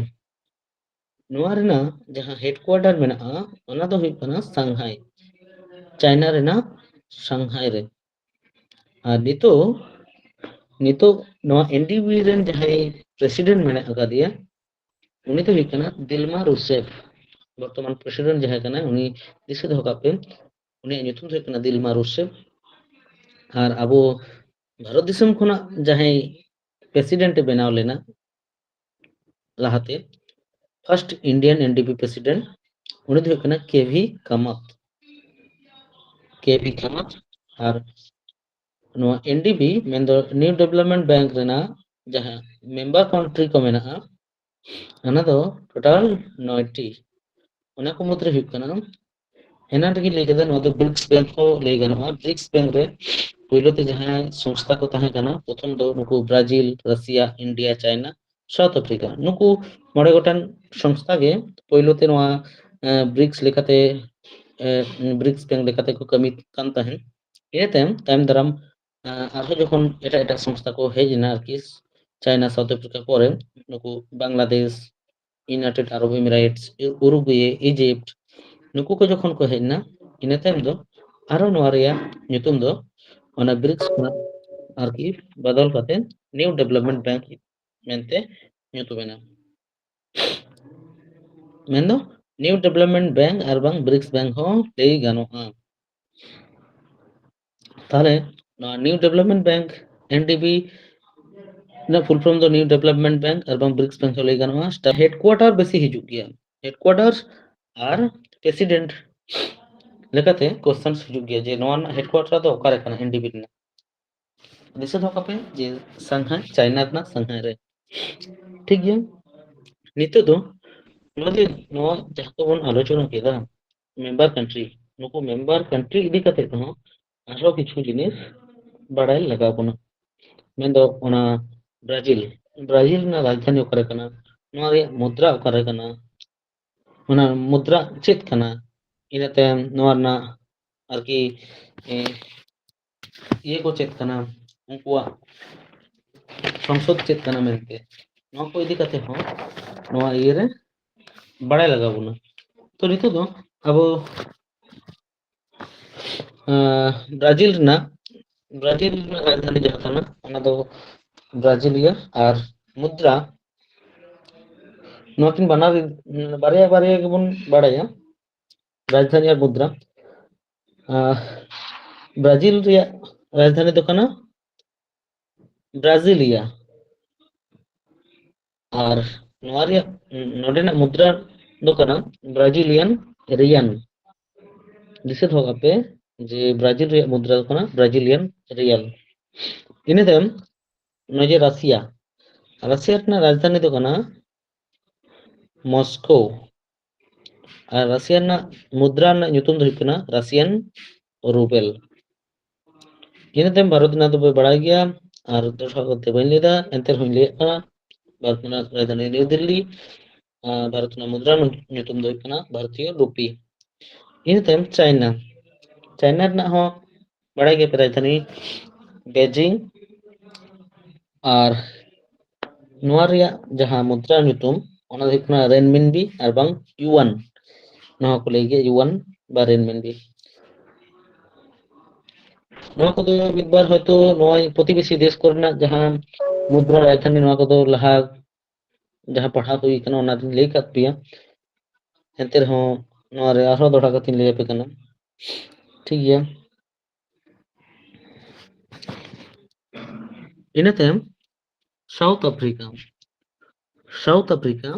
ᱱᱚᱣᱟ ᱨᱮᱱᱟᱜ ᱡᱟᱦᱟᱸ ᱦᱮᱰᱠᱩᱣᱟᱴᱟᱨ ᱢᱮᱱᱟᱜᱼᱟ, ᱚᱱᱟ ᱫᱚ ᱦᱩᱭᱩᱜ ᱠᱟᱱᱟ ᱥᱟᱝᱦᱟᱭ, ᱪᱟᱭᱱᱟ ᱨᱮᱱᱟᱜ ᱥᱟᱝᱦᱟᱭ ᱨᱮ᱾ ᱟᱨ ᱱᱤᱛᱚᱜ, ᱱᱤᱛᱚᱜ ᱱᱚᱣᱟ ᱮᱱ ᱰᱤ ᱵᱤ ᱨᱮᱱ ᱡᱟᱦᱟᱸᱭ ᱯᱨᱮᱥᱤᱰᱮᱱᱴ ᱢᱮᱱᱟᱜ ᱟᱠᱟᱫᱮᱭᱟ, ᱩᱱᱤ ᱫᱚ ᱦᱩᱭᱩᱜ ᱠᱟᱱᱟ ᱫᱤᱞᱢᱟ ᱨᱩᱥᱮᱯᱷ᱾ ᱵᱚᱨᱛᱚᱢᱟᱱ ᱯᱨᱮᱥᱤᱰᱮᱱᱴ ᱡᱟᱦᱟᱸᱭ ᱠᱟᱱᱟᱭ, ᱩᱱᱤ ᱫᱤᱥᱟᱹ ᱫᱚᱦᱚ ᱠᱟᱜ ᱯᱮ, ᱩᱱᱤᱭᱟᱜ ᱧᱩᱛᱩᱢ ᱫᱚ ᱦᱩᱭᱩᱜ ᱠᱟᱱᱟ ᱫᱤᱞᱢᱟ ᱨᱩᱥᱮᱯᱷ᱾ ᱟᱨ ᱟᱵᱚ ᱵᱷᱟᱨᱚᱛ ᱫᱤᱥᱚᱢ ᱠᱷᱚᱱᱟᱜ ᱡᱟᱦᱟᱸᱭ ᱯᱨᱮᱥᱤᱰᱮᱱᱴ ᱮ ᱵᱮᱱᱟᱣ ᱞᱮᱱᱟ ᱞᱟᱦᱟᱛᱮ, ᱯᱷᱟᱨᱥᱴ ᱤᱱᱰᱤᱭᱟᱱ ᱮᱱ ᱰᱤ ᱯᱤ ᱯᱨᱮᱥᱤᱰᱮᱱᱴ, ᱩᱱᱤ ᱫᱚ ᱦᱩᱭᱩᱜ ᱠᱟᱱᱟ ᱠᱮ ᱵᱷᱤ ᱠᱟᱢᱟᱛ᱾ ᱠᱮ ᱵᱷᱤ ᱠᱟᱢᱟᱛ᱾ ᱟᱨ ᱱᱚᱣᱟ ᱮᱱ ᱰᱤ ᱵᱤ ᱢᱮᱱᱫᱚ ᱱᱤᱭᱩ ᱰᱮᱵᱷᱞᱚᱯᱢᱮᱱᱴ ᱵᱮᱝᱠ ᱨᱮᱱᱟᱜ ᱡᱟᱦᱟᱸ ᱢᱮᱢᱵᱟᱨ ᱠᱟᱱᱴᱨᱤ ᱠᱚ ᱢᱮᱱᱟᱜᱼᱟ, ᱚᱱᱟ ᱫᱚ ᱴᱳᱴᱟᱞ ᱱᱚᱭᱴᱤ᱾ ᱚᱱᱟ ᱠᱚ ᱢᱩᱫᱽᱨᱮ ᱦᱩᱭᱩᱜ ᱠᱟᱱᱟ, ᱮᱱᱟᱱ ᱨᱮᱜᱮ ᱞᱟᱹᱭ ᱠᱮᱫᱟ, ᱱᱚᱣᱟ ᱫᱚ ᱵᱨᱤᱠᱥ ᱵᱮᱝᱠ ᱦᱚᱸ ᱞᱟᱹᱭ ᱜᱟᱱᱚᱜᱼᱟ᱾ ᱵᱨᱤᱠᱥ ᱵᱮᱝᱠ ᱨᱮ ᱯᱳᱭᱞᱳ ᱛᱮ ᱡᱟᱦᱟᱸᱭ ᱥᱚᱝᱥᱛᱷᱟ ᱠᱚ ᱛᱟᱦᱮᱸ ᱠᱟᱱᱟ, ᱯᱨᱚᱛᱷᱚᱢ ᱫᱚ ᱱᱩᱠᱩ Brazil, Russia, India, China, South Africa, ᱱᱩᱠᱩ ᱢᱚᱬᱮ ᱜᱚᱴᱟᱝ ᱥᱚᱝᱥᱛᱷᱟ ᱜᱮ ᱯᱳᱭᱞᱳ ᱛᱮ ᱱᱚᱣᱟ, ᱮ, ᱵᱨᱤᱠᱥ ᱞᱮᱠᱟᱛᱮ, ᱮ, ᱵᱨᱤᱠᱥ ᱵᱮᱝᱠ ᱞᱮᱠᱟᱛᱮ ᱠᱚ ᱠᱟᱹᱢᱤ ᱠᱟᱱ ᱛᱟᱦᱮᱸᱫ᱾ ᱤᱱᱟᱹ ᱛᱟᱭᱚᱢ, ᱛᱟᱭᱚᱢ ᱫᱟᱨᱟᱢ, ᱮ, ᱟᱨᱦᱚᱸ ᱡᱚᱠᱷᱚᱱ ᱮᱴᱟᱜ ᱮᱴᱟᱜ ᱥᱚᱝᱥᱛᱷᱟ ᱠᱚ ᱦᱮᱡ ᱮᱱᱟ ᱟᱨᱠᱤ, ᱪᱟᱭᱱᱟ, ᱥᱟᱣᱩᱛᱷ ᱟᱯᱷᱨᱤᱠᱟ ᱯᱚᱨᱮ ᱱᱩᱠᱩ ᱵᱟᱝᱞᱟᱫᱮᱥ, ᱤᱭᱩᱱᱟᱭᱴᱮᱰ ᱟᱨᱚᱵ ᱮᱢᱤᱨᱮᱴᱥ, ᱩᱨᱩᱜᱩᱭᱮ, ᱤᱡᱤᱯᱴ, ᱱᱩᱠᱩ ᱠᱚ ᱡᱚᱠᱷᱚᱱ ᱠᱚ ᱦᱮᱡ ᱮᱱᱟ, ᱤᱱᱟᱹ ᱛᱟᱭᱚᱢ ᱫᱚ ᱟᱨᱦᱚᱸ ᱱᱚᱣᱟ ᱨᱮᱭᱟᱜ ᱧᱩᱛᱩᱢ ᱫᱚ ᱚᱱᱟ ᱵᱨᱤᱠᱥ ᱠᱷᱚᱱᱟᱜ ᱟᱨᱠᱤ ᱵᱚᱫᱚᱞ ᱠᱟᱛᱮ ᱱᱤᱭᱩ ᱰᱮᱵᱷᱞᱚᱯᱢᱮᱱᱴ ᱵᱮᱝᱠ ᱢᱮᱱᱛᱮ ᱧᱩᱛᱩᱢ ᱮᱱᱟ᱾ ᱢᱮᱱᱫᱚ ᱱᱤᱭᱩ ᱰᱮᱵᱷᱞᱚᱯᱢᱮᱱᱴ ᱵᱮᱝᱠ ᱟᱨ ᱵᱟᱝ ᱵᱨᱤᱠᱥ ᱵᱮᱝᱠ ᱦᱚᱸ ᱞᱟᱹᱭ ᱜᱟᱱᱚᱜᱼᱟ᱾ ᱛᱟᱦᱞᱮ ᱱᱚᱣᱟ ᱱᱤᱭᱩ ᱰᱮᱵᱷᱞᱚᱯᱢᱮᱱᱴ ᱵᱮᱝᱠ, ᱮᱱ ᱰᱤ ᱵᱤ, ᱨᱮᱱᱟᱜ full form ᱫᱚ New Development Bank ᱟᱨ ᱵᱟᱝ BRICS Bank ᱦᱚᱸ ᱞᱟᱹᱭ ᱜᱟᱱᱚᱜᱼᱟ᱾ Headquarter ᱵᱮᱥᱤ ᱦᱤᱡᱩᱜ ᱜᱮᱭᱟ, headquarter ᱟᱨ president ᱞᱮᱠᱟᱛᱮ questions ᱦᱤᱡᱩᱜ ᱜᱮᱭᱟ ᱡᱮ ᱱᱚᱣᱟ ᱨᱮᱱᱟᱜ headquarter ᱫᱚ ᱚᱠᱟᱨᱮ ᱠᱟᱱᱟ, NDB ᱨᱮᱱᱟᱜ᱾ ᱫᱤᱥᱟᱹ ᱫᱚᱦᱚ ᱠᱟᱜ ᱯᱮ ᱡᱮ ᱥᱟᱝᱦᱟᱭ, ᱪᱟᱭᱱᱟ ᱨᱮᱱᱟᱜ ᱥᱟᱝᱦᱟᱭ ᱨᱮ᱾ ᱴᱷᱤᱠ ᱜᱮᱭᱟ, ᱱᱤᱛᱚᱜ ᱫᱚ ᱱᱚᱣᱟ ᱡᱮ, ᱱᱚᱣᱟ ᱡᱟᱦᱟᱸ ᱠᱚᱵᱚᱱ ᱟᱞᱳᱪᱚᱱᱟ ᱠᱮᱫᱟ, member country, ᱱᱩᱠᱩ member country ᱤᱫᱤ ᱠᱟᱛᱮ ᱠᱚᱦᱚᱸ ᱟᱨᱦᱚᱸ ᱠᱤᱪᱷᱩ ᱡᱤᱱᱤᱥ ᱵᱟᱲᱟᱭ ᱞᱟᱜᱟᱣ ᱵᱚᱱᱟ᱾ ᱢᱮᱱᱫᱚ ᱚᱱᱟ ᱵᱨᱟᱡᱤᱞ, ᱵᱨᱟᱡᱤᱞ ᱨᱮᱱᱟᱜ ᱨᱟᱡᱽᱫᱷᱟᱱᱤ ᱚᱠᱟᱨᱮ ᱠᱟᱱᱟ, ᱱᱚᱣᱟ ᱨᱮᱭᱟᱜ ᱢᱩᱫᱽᱨᱟ ᱚᱠᱟᱨᱮ ᱠᱟᱱᱟ, ᱚᱱᱟ ᱢᱩᱫᱽᱨᱟ ᱪᱮᱫ ᱠᱟᱱᱟ, ᱤᱱᱟᱹ ᱛᱟᱭᱚᱢ ᱱᱚᱣᱟ ᱨᱮᱱᱟᱜ ᱟᱨᱠᱤ, ᱮ, ᱤᱭᱟᱹ ᱠᱚ ᱪᱮᱫ ᱠᱟᱱᱟ, ᱩᱱᱠᱩᱣᱟᱜ ᱥᱚᱝᱥᱚᱫ ᱪᱮᱫ ᱠᱟᱱᱟ ᱢᱮᱱᱛᱮ, ᱱᱚᱣᱟ ᱠᱚ ᱤᱫᱤ ᱠᱟᱛᱮ ᱦᱚᱸ ᱱᱚᱣᱟ ᱤᱭᱟᱹ ᱨᱮ ᱵᱟᱲᱟᱭ ᱞᱟᱜᱟᱣ ᱵᱚᱱᱟ᱾ ᱛᱚ ᱱᱤᱛᱚᱜ ᱫᱚ ᱟᱵᱚ, ᱟᱸ, ᱵᱨᱟᱡᱤᱞ ᱨᱮᱱᱟᱜ, ᱵᱨᱟᱡᱤᱞ ᱨᱮᱱᱟᱜ ᱨᱟᱡᱽᱫᱷᱟᱱᱤ ᱡᱟᱦᱟᱸ ᱠᱟᱱᱟ, ᱚᱱᱟ ᱫᱚ ᱵᱨᱟᱡᱤᱞᱤᱭᱟ᱾ ᱟᱨ ᱢᱩᱫᱽᱨᱟ, ᱱᱚᱣᱟ ᱠᱤᱱ ᱵᱟᱱᱟᱨ, ᱵᱟᱨᱭᱟ ᱵᱟᱨᱭᱟ ᱜᱮᱵᱚᱱ ᱵᱟᱲᱟᱭᱟ, ᱨᱟᱡᱽᱫᱷᱟᱱᱤ ᱟᱨ ᱢᱩᱫᱽᱨᱟ᱾ ᱟᱸ, ᱵᱨᱟᱡᱤᱞ ᱨᱮᱭᱟᱜ ᱨᱟᱡᱽᱫᱷᱟᱱᱤ ᱫᱚ ᱠᱟᱱᱟ ᱵᱨᱟᱡᱤᱞᱤᱭᱟ᱾ ᱟᱨ ᱱᱚᱣᱟ ᱨᱮᱭᱟᱜ, ᱱᱚᱰᱮᱱᱟᱜ ᱢᱩᱫᱽᱨᱟ ᱫᱚ ᱠᱟᱱᱟ ᱵᱨᱟᱡᱤᱞᱤᱭᱟᱱ ᱨᱤᱭᱟᱱ᱾ ᱫᱤᱥᱟᱹ ᱫᱚᱦᱚ ᱠᱟᱜ ᱯᱮ ᱡᱮ ᱵᱨᱟᱡᱤᱞ ᱨᱮᱭᱟᱜ ᱢᱩᱫᱽᱨᱟ ᱫᱚ ᱠᱟᱱᱟ ᱵᱨᱟᱡᱤᱞᱤᱭᱟᱱ ᱨᱤᱭᱟᱞ᱾ ᱤᱱᱟᱹ ᱛᱟᱭᱚᱢ ᱱᱚᱜᱼᱚᱭ ᱡᱮ ᱨᱟᱥᱤᱭᱟ, ᱨᱟᱥᱤᱭᱟ ᱨᱮᱱᱟᱜ ᱨᱟᱡᱽᱫᱷᱟᱱᱤ ᱫᱚ ᱠᱟᱱᱟ ᱢᱚᱥᱠᱳ᱾ ᱟᱨ ᱨᱟᱥᱤᱭᱟ ᱨᱮᱱᱟᱜ ᱢᱩᱫᱽᱨᱟ ᱨᱮᱱᱟᱜ ᱧᱩᱛᱩᱢ ᱫᱚ ᱦᱩᱭᱩᱜ ᱠᱟᱱᱟ ᱨᱟᱥᱤᱭᱟᱱ ᱨᱩᱵᱮᱞ᱾ ᱤᱱᱟᱹ ᱛᱟᱭᱚᱢ ᱵᱷᱟᱨᱚᱛ ᱨᱮᱱᱟᱜ ᱫᱚᱯᱮ ᱵᱟᱲᱟᱭ ᱜᱮᱭᱟ, ᱟᱨ ᱫᱚᱥᱨᱟ ᱠᱟᱛᱮ ᱵᱟᱹᱧ ᱞᱟᱹᱭᱫᱟ, ᱮᱱᱛᱮ ᱨᱮᱦᱚᱸᱧ ᱞᱟᱹᱭᱮᱫ ᱠᱟᱱᱟ, ᱵᱷᱟᱨᱚᱛ ᱨᱮᱱᱟᱜ ᱨᱟᱡᱽᱫᱷᱟᱱᱤ ᱱᱤᱭᱩ ᱫᱤᱞᱞᱤ, ᱟᱨ ᱵᱷᱟᱨᱚᱛ ᱨᱮᱱᱟᱜ ᱢᱩᱫᱽᱨᱟ ᱧᱩᱛᱩᱢ ᱫᱚ ᱦᱩᱭᱩᱜ ᱠᱟᱱᱟ ᱵᱷᱟᱨᱚᱛᱤᱭᱚ ᱨᱩᱯᱤ᱾ ᱤᱱᱟᱹ ᱛᱟᱭᱚᱢ ᱪᱟᱭᱱᱟ, ᱪᱟᱭᱱᱟ ᱨᱮᱱᱟᱜ ᱦᱚᱸ ᱵᱟᱲᱟᱭ ᱜᱮᱭᱟᱯᱮ ᱨᱟᱡᱽᱫᱷᱟᱱᱤ ᱵᱮᱡᱤᱝ, ᱟᱨ ᱱᱚᱣᱟ ᱨᱮᱭᱟᱜ ᱡᱟᱦᱟᱸ ᱢᱩᱫᱽᱨᱟ ᱧᱩᱛᱩᱢ, ᱚᱱᱟ ᱫᱚ ᱦᱩᱭᱩᱜ ᱠᱟᱱᱟ ᱨᱮᱱᱢᱤᱱᱵᱤ ᱟᱨ ᱵᱟᱝ ᱭᱩᱣᱟᱱ, ᱱᱚᱣᱟ ᱠᱚ ᱞᱟᱹᱭ ᱜᱮᱭᱟ ᱭᱩᱣᱟᱱ ᱵᱟ ᱨᱮᱱᱢᱤᱱᱵᱤ᱾ ᱱᱚᱣᱟ ᱠᱚᱫᱚ ᱢᱤᱫ ᱵᱟᱨ ᱦᱚᱭᱛᱳ ᱱᱚᱣᱟ ᱯᱨᱚᱛᱤᱵᱮᱥᱤ ᱫᱮᱥ ᱠᱚᱨᱮᱱᱟᱜ ᱡᱟᱦᱟᱸ ᱢᱩᱫᱽᱨᱟ ᱨᱟᱡᱽᱫᱷᱟᱱᱤ, ᱱᱚᱣᱟ ᱠᱚᱫᱚ ᱞᱟᱦᱟ ᱡᱟᱦᱟᱸ ᱯᱟᱲᱦᱟᱣ ᱦᱩᱭ ᱠᱟᱱᱟ, ᱚᱱᱟ ᱫᱚᱧ ᱞᱟᱹᱭ ᱠᱟᱫ ᱯᱮᱭᱟ᱾ ᱮᱱᱛᱮ ᱨᱮᱦᱚᱸ ᱱᱚᱣᱟ ᱨᱮ ᱟᱨᱦᱚᱸ ᱫᱚᱦᱲᱟ ᱠᱟᱛᱮᱧ ᱞᱟᱹᱭ ᱟᱯᱮ ᱠᱟᱱᱟ᱾ ᱴᱷᱤᱠ ᱜᱮᱭᱟ, ᱤᱱᱟᱹ ᱛᱟᱭᱚᱢ South Africa. South Africa,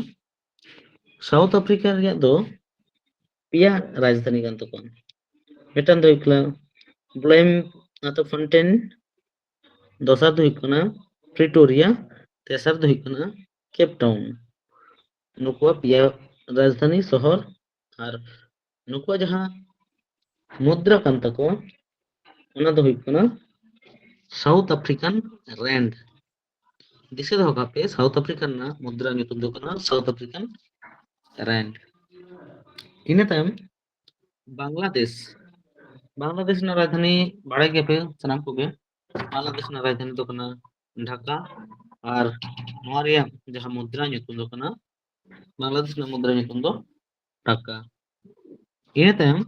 South Africa ᱨᱮᱭᱟᱜ ᱫᱚ ᱯᱮᱭᱟ ᱨᱟᱡᱽᱫᱷᱟᱱᱤ ᱠᱟᱱ ᱛᱟᱠᱚᱣᱟ᱾ ᱢᱤᱫᱴᱟᱝ ᱫᱚ ᱦᱩᱭᱩᱜ ᱠᱟᱱᱟ ᱵᱞᱮᱢ ᱟᱛᱚ ᱯᱷᱚᱱᱴᱮᱱ, ᱫᱚᱥᱟᱨ ᱫᱚ ᱦᱩᱭᱩᱜ ᱠᱟᱱᱟ ᱯᱨᱤᱴᱳᱨᱤᱭᱟ, ᱛᱮᱥᱟᱨ ᱫᱚ ᱦᱩᱭᱩᱜ ᱠᱟᱱᱟ ᱠᱮᱯ ᱴᱟᱣᱩᱱ᱾ ᱱᱩᱠᱩᱣᱟᱜ ᱯᱮᱭᱟ ᱨᱟᱡᱽᱫᱷᱟᱱᱤ ᱥᱚᱦᱚᱨ, ᱟᱨ ᱱᱩᱠᱩᱣᱟᱜ ᱡᱟᱦᱟᱸ ᱢᱩᱫᱽᱨᱟ ᱠᱟᱱ ᱛᱟᱠᱚᱣᱟ, ᱚᱱᱟ ᱫᱚ ᱦᱩᱭᱩᱜ ᱠᱟᱱᱟ ᱥᱟᱣᱩᱛᱷ ᱟᱯᱷᱨᱤᱠᱟᱱ ᱨᱮᱱᱰ᱾ ᱫᱤᱥᱟᱹ ᱫᱚᱦᱚ ᱠᱟᱜ ᱯᱮ, ᱥᱟᱣᱩᱛᱷ ᱟᱯᱷᱨᱤᱠᱟ ᱨᱮᱱᱟᱜ ᱢᱩᱫᱽᱨᱟ ᱧᱩᱛᱩᱢ ᱫᱚ ᱠᱟᱱᱟ ᱥᱟᱣᱩᱛᱷ ᱟᱯᱷᱨᱤᱠᱟᱱ ᱨᱮᱱᱰ᱾ ᱤᱱᱟᱹ ᱛᱟᱭᱚᱢ ᱵᱟᱝᱞᱟᱫᱮᱥ᱾ ᱵᱟᱝᱞᱟᱫᱮᱥ ᱨᱮᱱᱟᱜ ᱨᱟᱡᱽᱫᱷᱟᱱᱤ ᱵᱟᱲᱟᱭ ᱜᱮᱭᱟᱯᱮ ᱥᱟᱱᱟᱢ ᱠᱚᱜᱮ᱾ ᱵᱟᱝᱞᱟᱫᱮᱥ ᱨᱮᱱᱟᱜ ᱨᱟᱡᱽᱫᱷᱟᱱᱤ ᱫᱚ ᱠᱟᱱᱟ ᱰᱷᱟᱠᱟ, ᱟᱨ ᱱᱚᱣᱟ ᱨᱮᱭᱟᱜ ᱡᱟᱦᱟᱸ ᱢᱩᱫᱽᱨᱟ ᱧᱩᱛᱩᱢ ᱫᱚ ᱠᱟᱱᱟ, ᱵᱟᱝᱞᱟᱫᱮᱥ ᱨᱮᱱᱟᱜ ᱢᱩᱫᱽᱨᱟ ᱧᱩᱛᱩᱢ ᱫᱚ ᱴᱟᱠᱟ᱾ ᱤᱱᱟᱹ ᱛᱟᱭᱚᱢ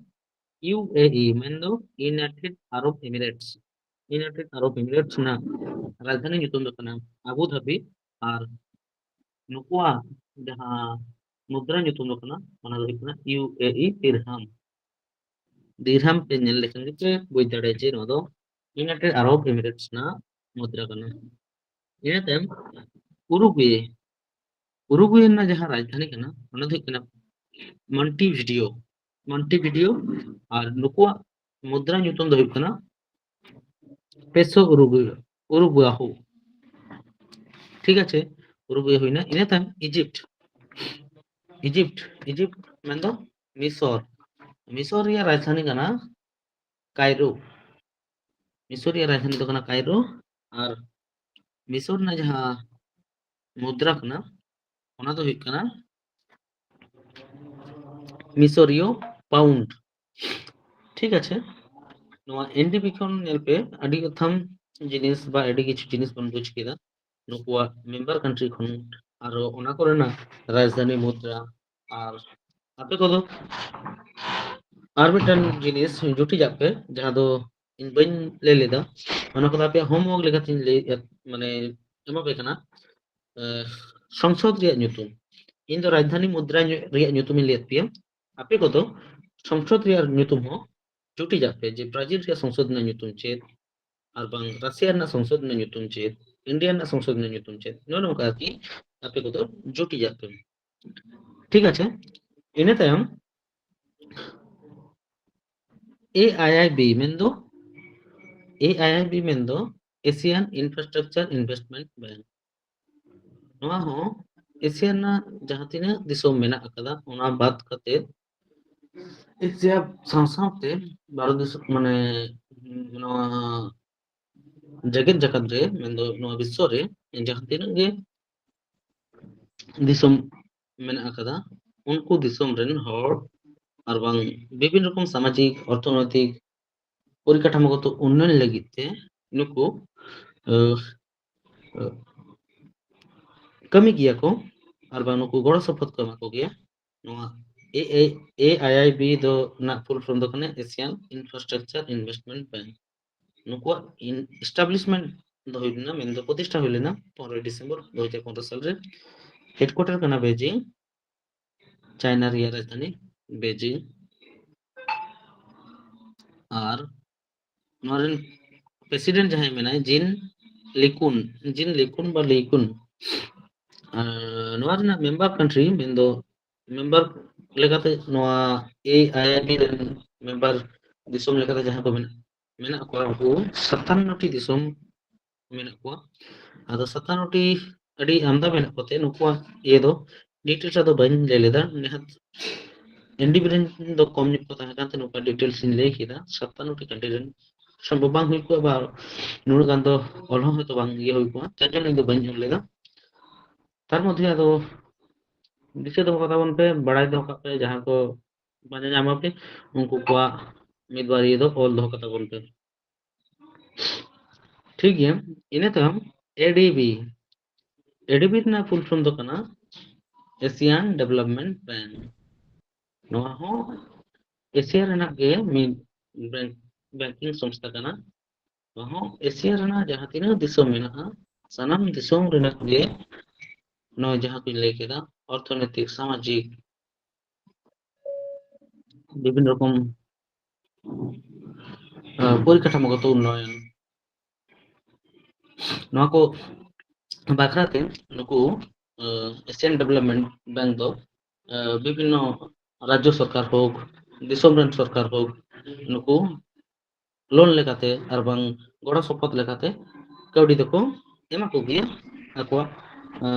ᱤᱭᱩ ᱮ ᱤ, ᱢᱮᱱᱫᱚ ᱤᱭᱩᱱᱟᱭᱴᱮᱰ ᱟᱨᱚᱵ ᱮᱢᱤᱨᱮᱴᱥ᱾ ᱤᱭᱩᱱᱟᱭᱴᱮᱰ ᱟᱨᱚᱵ ᱮᱢᱤᱨᱮᱴᱥ ᱨᱮᱱᱟᱜ ᱨᱟᱡᱽᱫᱷᱟᱱᱤ ᱧᱩᱛᱩᱢ ᱫᱚ ᱠᱟᱱᱟ ᱟᱵᱩ ᱫᱷᱟᱵᱤ, ᱟᱨ ᱱᱩᱠᱩᱣᱟᱜ ᱡᱟᱦᱟᱸ ᱢᱩᱫᱽᱨᱟ ᱧᱩᱛᱩᱢ ᱫᱚ ᱠᱟᱱᱟ, ᱚᱱᱟ ᱫᱚ ᱦᱩᱭᱩᱜ ᱠᱟᱱᱟ ᱤᱭᱩ ᱮ ᱤ ᱫᱤᱨᱦᱟᱢ᱾ ᱫᱤᱨᱦᱟᱢ ᱯᱮ ᱧᱮᱞ ᱞᱮᱠᱷᱟᱱ ᱜᱮᱯᱮ ᱵᱩᱡᱽ ᱫᱟᱲᱮᱭᱟᱜᱼᱟ ᱡᱮ ᱱᱚᱣᱟ ᱫᱚ ᱤᱭᱩᱱᱟᱭᱴᱮᱰ ᱟᱨᱚᱵ ᱮᱢᱤᱨᱮᱴᱥ ᱨᱮᱱᱟᱜ ᱢᱩᱫᱽᱨᱟ ᱠᱟᱱᱟ᱾ ᱤᱱᱟᱹ ᱛᱟᱭᱚᱢ ᱩᱨᱩᱜᱩᱭᱮ᱾ ᱩᱨᱩᱜᱩᱭᱮ ᱨᱮᱱᱟᱜ ᱡᱟᱦᱟᱸ ᱨᱟᱡᱽᱫᱷᱟᱱᱤ ᱠᱟᱱᱟ, ᱚᱱᱟ ᱫᱚ ᱦᱩᱭᱩᱜ ᱠᱟᱱᱟ ᱢᱚᱱᱴᱤ ᱵᱷᱤᱰᱤᱭᱳ᱾ ᱢᱚᱱᱴᱤ ᱵᱷᱤᱰᱤᱭᱳ, ᱟᱨ ᱱᱩᱠᱩᱣᱟᱜ ᱢᱩᱫᱽᱨᱟ ᱧᱩᱛᱩᱢ ᱫᱚ ᱦᱩᱭᱩᱜ ᱠᱟᱱᱟ ᱯᱮᱥᱳ ᱩᱨᱩᱜᱩᱭ, ᱩᱨᱩᱜᱩᱭᱟᱦᱩ᱾ ᱴᱷᱤᱠ ᱟᱪᱷᱮ, ᱩᱨᱩᱜᱩᱭ ᱦᱩᱭᱱᱟ᱾ ᱤᱱᱟᱹ ᱛᱟᱭᱚᱢ ᱤᱡᱤᱯᱴ᱾ ᱤᱡᱤᱯᱴ, ᱤᱡᱤᱯᱴ ᱢᱮᱱᱫᱚ ᱢᱤᱥᱚᱨ᱾ ᱢᱤᱥᱚᱨ ᱨᱮᱭᱟᱜ ᱨᱟᱡᱽᱫᱷᱟᱱᱤ ᱠᱟᱱᱟ ᱠᱟᱭᱨᱳ᱾ ᱢᱤᱥᱚᱨ ᱨᱮᱭᱟᱜ ᱨᱟᱡᱽᱫᱷᱟᱱᱤ ᱫᱚ ᱠᱟᱱᱟ ᱠᱟᱭᱨᱳ, ᱟᱨ ᱢᱤᱥᱚᱨ ᱨᱮᱱᱟᱜ ᱡᱟᱦᱟᱸ ᱢᱩᱫᱽᱨᱟ ᱠᱟᱱᱟ, ᱚᱱᱟ ᱫᱚ ᱦᱩᱭᱩᱜ ᱠᱟᱱᱟ ᱢᱤᱥᱚᱨᱤᱭᱚ ᱯᱟᱣᱩᱱᱰ᱾ ᱴᱷᱤᱠ ᱟᱪᱷᱮ, ᱱᱚᱣᱟ ᱮᱱ ᱰᱤ ᱯᱤ ᱠᱷᱚᱱ ᱧᱮᱞ ᱯᱮ, ᱟᱹᱰᱤ ᱟᱛᱷᱟᱢ ᱡᱤᱱᱤᱥ ᱵᱟ ᱟᱹᱰᱤ ᱠᱤᱪᱷᱩ ᱡᱤᱱᱤᱥ ᱵᱚᱱ ᱵᱩᱡᱽ ᱠᱮᱫᱟ᱾ ᱱᱩᱠᱩᱣᱟᱜ ᱢᱮᱢᱵᱟᱨ ᱠᱟᱱᱴᱨᱤ ᱠᱷᱚᱱ, ᱟᱨᱚ ᱚᱱᱟ ᱠᱚᱨᱮᱱᱟᱜ ᱨᱟᱡᱽᱫᱷᱟᱱᱤ ᱢᱩᱫᱽᱨᱟ, ᱟᱨ ᱟᱯᱮ ᱠᱚᱫᱚ ᱟᱨ ᱢᱤᱫᱴᱟᱝ ᱡᱤᱱᱤᱥ ᱡᱩᱴᱤᱡᱟᱜ ᱯᱮ, ᱡᱟᱦᱟᱸ ᱫᱚ ᱤᱧ ᱵᱟᱹᱧ ᱞᱟᱹᱭ ᱞᱮᱫᱟ, ᱚᱱᱟ ᱠᱚᱫᱚ ᱟᱯᱮᱭᱟᱜ ᱦᱳᱢᱣᱟᱨᱠ ᱞᱮᱠᱟᱛᱮᱧ ᱞᱟᱹᱭ, ᱢᱟᱱᱮ, ᱮᱢᱟ ᱯᱮ ᱠᱟᱱᱟ᱾ ᱮ, ᱥᱚᱝᱥᱚᱫ ᱨᱮᱭᱟᱜ ᱧᱩᱛᱩᱢ, ᱤᱧ ᱫᱚ ᱨᱟᱡᱽᱫᱷᱟᱱᱤ ᱢᱩᱫᱽᱨᱟ ᱧᱩ-, ᱨᱮᱭᱟᱜ ᱧᱩᱛᱩᱢᱤᱧ ᱞᱟᱹᱭᱟᱫ ᱯᱮᱭᱟ᱾ ᱟᱯᱮ ᱠᱚᱫᱚ ᱥᱚᱝᱥᱚᱫ ᱨᱮᱭᱟᱜ ᱧᱩᱛᱩᱢ ᱦᱚᱸ ᱡᱩᱴᱤᱡᱟᱜ ᱯᱮ, ᱡᱮ ᱵᱨᱟᱡᱤᱞ ᱨᱮᱭᱟᱜ ᱥᱚᱝᱥᱚᱫ ᱨᱮᱱᱟᱜ ᱧᱩᱛᱩᱢ ᱪᱮᱫ, ᱟᱨ ᱵᱟᱝ ᱨᱟᱥᱤᱭᱟ ᱨᱮᱱᱟᱜ ᱥᱚᱝᱥᱚᱫ ᱨᱮᱱᱟᱜ ᱧᱩᱛᱩᱢ ᱪᱮᱫ, ᱤᱱᱰᱤᱭᱟ ᱨᱮᱱᱟᱜ ᱥᱚᱝᱥᱚᱫ ᱨᱮᱱᱟᱜ ᱧᱩᱛᱩᱢ ᱪᱮᱫ? ᱱᱚᱜᱼᱚ ᱱᱚᱝᱠᱟ ᱟᱨᱠᱤ ᱟᱯᱮ ᱠᱚᱫᱚ ᱡᱩᱴᱤᱡᱟᱜ ᱯᱮ᱾ ᱴᱷᱤᱠ ᱟᱪᱷᱮ, ᱤᱱᱟᱹ ᱛᱟᱭᱚᱢ ᱮ ᱟᱭ ᱟᱭ ᱵᱤ ᱢᱮᱱᱫᱚ, ᱮ ᱟᱭ ᱟᱭ ᱵᱤ ᱢᱮᱱᱫᱚ ᱮᱥᱤᱭᱟᱱ ᱤᱱᱯᱷᱨᱟᱥᱴᱨᱟᱠᱪᱟᱨ ᱤᱱᱵᱷᱮᱥᱴᱢᱮᱱᱴ ᱵᱮᱝᱠ᱾ ᱱᱚᱣᱟ ᱦᱚᱸ ᱮᱥᱤᱭᱟ ᱨᱮᱱᱟᱜ ᱡᱟᱦᱟᱸ ᱛᱤᱱᱟᱹᱜ ᱫᱤᱥᱚᱢ ᱢᱮᱱᱟᱜ ᱟᱠᱟᱫᱟ, ᱚᱱᱟ ᱵᱟᱫ ᱠᱟᱛᱮ ᱮᱥᱤᱭᱟ ᱥᱟᱶ ᱥᱟᱶᱛᱮ ᱵᱷᱟᱨᱚᱛ ᱫᱤᱥᱚᱢ, ᱢᱟᱱᱮ ᱱᱚᱣᱟ ᱡᱮᱜᱮᱛ ᱡᱟᱠᱟᱛ ᱨᱮ, ᱢᱮᱱᱫᱚ ᱱᱚᱣᱟ ᱵᱤᱥᱥᱚ ᱨᱮ ᱡᱟᱦᱟᱸ ᱛᱤᱱᱟᱹᱜ ᱜᱮ ᱫᱤᱥᱚᱢ ᱢᱮᱱᱟᱜ ᱟᱠᱟᱫᱟ, ᱩᱱᱠᱩ ᱫᱤᱥᱚᱢ ᱨᱮᱱ ᱦᱚᱲ ᱟᱨ ᱵᱟᱝ ᱵᱤᱵᱷᱤᱱᱱᱚ ᱨᱚᱠᱚᱢ ᱥᱟᱢᱟᱡᱤᱠ, ᱚᱨᱛᱷᱚᱱᱳᱭᱛᱤᱠ, ᱯᱚᱨᱤᱠᱟᱴᱷᱟᱢᱳᱜᱚᱛᱚ ᱩᱱᱱᱚᱭᱚᱱ ᱞᱟᱹᱜᱤᱫ ᱛᱮ ᱱᱩᱠᱩ, ᱟᱹ, ᱟᱹ, ᱠᱟᱹᱢᱤ ᱜᱮᱭᱟ ᱠᱚ ᱟᱨ ᱵᱟᱝ ᱱᱩᱠᱩ ᱜᱚᱲᱚ ᱥᱚᱯᱚᱦᱚᱫ ᱠᱚ ᱮᱢᱟ ᱠᱚ ᱜᱮᱭᱟ᱾ ᱱᱚᱣᱟ ᱮ ᱟᱭ ᱟᱭ ᱵᱤ ᱫᱚ ᱨᱮᱱᱟᱜ ᱯᱷᱩᱞ ᱯᱷᱚᱨᱢ ᱫᱚ ᱠᱟᱱᱟ ᱮᱥᱤᱭᱟᱱ ᱤᱱᱯᱷᱨᱟᱥᱴᱨᱟᱠᱪᱟᱨ ᱤᱱᱵᱷᱮᱥᱴᱢᱮᱱᱴ ᱵᱮᱝᱠ᱾ ᱱᱩᱠᱩᱣᱟᱜ ᱮᱥᱴᱟᱵᱞᱤᱥᱢᱮᱱᱴ ᱫᱚ ᱦᱩᱭ ᱞᱮᱱᱟ, ᱢᱮᱱᱫᱚ ᱯᱨᱚᱛᱤᱥᱴᱷᱟ ᱦᱩᱭ ᱞᱮᱱᱟ ᱯᱚᱱᱨᱚᱭ ᱰᱤᱥᱮᱢᱵᱚᱨ ᱫᱩ ᱦᱟᱡᱟᱨ ᱯᱚᱱᱨᱚ ᱥᱟᱞ ᱨᱮ᱾ ᱦᱮᱰᱠᱩᱣᱟᱴᱟᱨ ᱠᱟᱱᱟ ᱵᱮᱡᱤᱝ, ᱪᱟᱭᱱᱟ ᱨᱮᱭᱟᱜ ᱨᱟᱡᱽᱫᱷᱟᱱᱤ ᱵᱮᱡᱤᱝ᱾ ᱟᱨ ᱱᱚᱣᱟ ᱨᱮᱱ ᱯᱨᱮᱥᱤᱰᱮᱱᱴ ᱡᱟᱦᱟᱸᱭ ᱢᱮᱱᱟᱭ, ᱡᱤᱱ ᱞᱤᱠᱩᱱ, ᱡᱤᱱ ᱞᱤᱠᱩᱱ ᱵᱟ ᱞᱤᱠᱩᱱ, ᱟᱨ ᱱᱚᱣᱟ ᱨᱮᱱᱟᱜ ᱢᱮᱢᱵᱟᱨ ᱠᱟᱱᱴᱨᱤ ᱢᱮᱱᱫᱚ ᱢᱮᱢᱵᱟᱨ ᱞᱮᱠᱟᱛᱮ ᱱᱚᱣᱟ ᱮ ᱟᱭ ᱟᱭ ᱵᱤ ᱨᱮᱱ ᱢᱮᱢᱵᱟᱨ ᱫᱤᱥᱚᱢ ᱞᱮᱠᱟᱛᱮ ᱡᱟᱦᱟᱸ ᱠᱚ ᱢᱮᱱᱟᱜ, ᱢᱮᱱᱟᱜ ᱠᱚᱣᱟ, ᱩᱱᱠᱩ ᱥᱟᱛᱟᱱᱱᱚ ᱴᱤ ᱫᱤᱥᱚᱢ ᱢᱮᱱᱟᱜ ᱠᱚᱣᱟ᱾ ᱟᱫᱚ ᱥᱟᱛᱟᱱᱱᱚ ᱴᱤ ᱟᱹᱰᱤ ᱟᱢᱫᱟ ᱢᱮᱱᱟᱜ ᱠᱚᱛᱮ ᱱᱩᱠᱩᱣᱟᱜ ᱤᱭᱟᱹ ᱫᱚ ᱰᱤᱴᱮᱞᱥ ᱟᱫᱚ ᱵᱟᱹᱧ ᱞᱟᱹᱭ ᱞᱮᱫᱟ, ᱱᱮᱦᱟᱜ ᱤᱱᱰᱤᱯᱮᱱᱰᱮᱱᱴ ᱫᱚ ᱠᱚᱢ ᱧᱚᱜ ᱠᱚ ᱛᱟᱦᱮᱸ ᱠᱟᱱᱛᱮ ᱱᱚᱝᱠᱟ ᱰᱤᱴᱮᱞᱥ ᱤᱧ ᱞᱟᱹᱭ ᱠᱮᱫᱟ᱾ ᱥᱟᱛᱟᱱᱱᱚ ᱴᱤ ᱠᱟᱱᱴᱨᱤ ᱨᱮᱱ ᱥᱚᱢᱵᱷᱚᱵ ᱵᱟᱝ ᱦᱩᱭ ᱠᱚᱜᱼᱟ, ᱵᱟ ᱱᱩᱱᱟᱹᱜ ᱜᱟᱱ ᱫᱚ ᱚᱞ ᱦᱚᱸ ᱦᱚᱭᱛᱳ ᱵᱟᱝ ᱤᱭᱟᱹ ᱦᱩᱭ ᱠᱚᱜᱼᱟ, ᱡᱟᱨ ᱡᱚᱱᱱᱚ ᱤᱧ ᱫᱚ ᱵᱟᱹᱧ ᱚᱞ ᱞᱮᱫᱟ᱾ ᱛᱟᱨ ᱢᱚᱫᱽᱫᱷᱮ ᱟᱫᱚ ᱫᱤᱥᱟᱹ ᱫᱚᱦᱚ ᱠᱟᱛᱟ ᱵᱚᱱ ᱯᱮ, ᱵᱟᱲᱟᱭ ᱫᱚᱦᱚ ᱠᱟᱜ ᱯᱮ, ᱡᱟᱦᱟᱸ ᱠᱚ ᱯᱟᱸᱡᱟ ᱧᱟᱢ ᱟᱯᱮ ᱩᱱᱠᱩ ᱠᱚᱣᱟᱜ ᱢᱤᱫ ᱵᱟᱨ ᱤᱭᱟᱹ ᱫᱚ ᱚᱞ ᱫᱚᱦᱚ ᱠᱟᱛᱟ ᱵᱚᱱ ᱯᱮ᱾ ᱴᱷᱤᱠ ᱜᱮᱭᱟ, ᱤᱱᱟᱹ ᱛᱟᱭᱚᱢ ᱮ ᱰᱤ ᱵᱤ, ᱮ ᱰᱤ ᱵᱤ ᱨᱮᱱᱟᱜ ᱯᱷᱩᱞ ᱯᱷᱚᱨᱢ ᱫᱚ ᱠᱟᱱᱟ ᱮᱥᱤᱭᱟᱱ ᱰᱮᱵᱷᱞᱚᱯᱢᱮᱱᱴ ᱵᱮᱝᱠ᱾ ᱱᱚᱣᱟ ᱦᱚᱸ ᱮᱥᱤᱭᱟ ᱨᱮᱱᱟᱜ ᱜᱮ ᱢᱤᱫ ᱵᱮᱝᱠ, ᱵᱮᱝᱠᱤᱝ ᱥᱚᱝᱥᱛᱷᱟ ᱠᱟᱱᱟ᱾ ᱱᱚᱣᱟ ᱦᱚᱸ ᱮᱥᱤᱭᱟ ᱨᱮᱱᱟᱜ ᱡᱟᱦᱟᱸ ᱛᱤᱱᱟᱹᱜ ᱫᱤᱥᱚᱢ ᱢᱮᱱᱟᱜᱼᱟ, ᱥᱟᱱᱟᱢ ᱫᱤᱥᱚᱢ ᱨᱮᱱᱟᱜ ᱜᱮ ᱱᱚᱣᱟ ᱡᱟᱦᱟᱸ ᱠᱚᱧ ᱞᱟᱹᱭ ᱠᱮᱫᱟ, ᱚᱨᱛᱷᱚᱱᱳᱭᱛᱤᱠ, ᱥᱟᱢᱟᱡᱤᱠ, ᱵᱤᱵᱷᱤᱱᱱᱚ ᱨᱚᱠᱚᱢ, ᱟᱸ, ᱯᱚᱨᱤᱠᱟᱴᱷᱟᱢᱳᱜᱚᱛᱚ ᱩᱱᱱᱚᱭᱚᱱ, ᱱᱚᱣᱟ ᱠᱚ ᱵᱟᱠᱷᱨᱟ ᱛᱮ ᱱᱩᱠᱩ ᱮᱥᱤᱭᱟᱱ ᱰᱮᱵᱷᱞᱚᱯᱢᱮᱱᱴ ᱵᱮᱝᱠ ᱫᱚ ᱵᱤᱵᱷᱤᱱᱱᱚ ᱨᱟᱡᱽᱡᱚ ᱥᱚᱨᱠᱟᱨ ᱦᱳᱠ, ᱫᱤᱥᱚᱢ ᱨᱮᱱ ᱥᱚᱨᱠᱟᱨ ᱦᱳᱠ, ᱱᱩᱠᱩ ᱞᱳᱱ ᱞᱮᱠᱟᱛᱮ ᱟᱨ ᱵᱟᱝ ᱜᱚᱲᱚ ᱥᱚᱯᱚᱦᱚᱫ ᱞᱮᱠᱟᱛᱮ ᱠᱟᱹᱣᱰᱤ ᱫᱚᱠᱚ ᱮᱢᱟ ᱠᱚᱜᱮᱭᱟ ᱟᱠᱚᱣᱟᱜ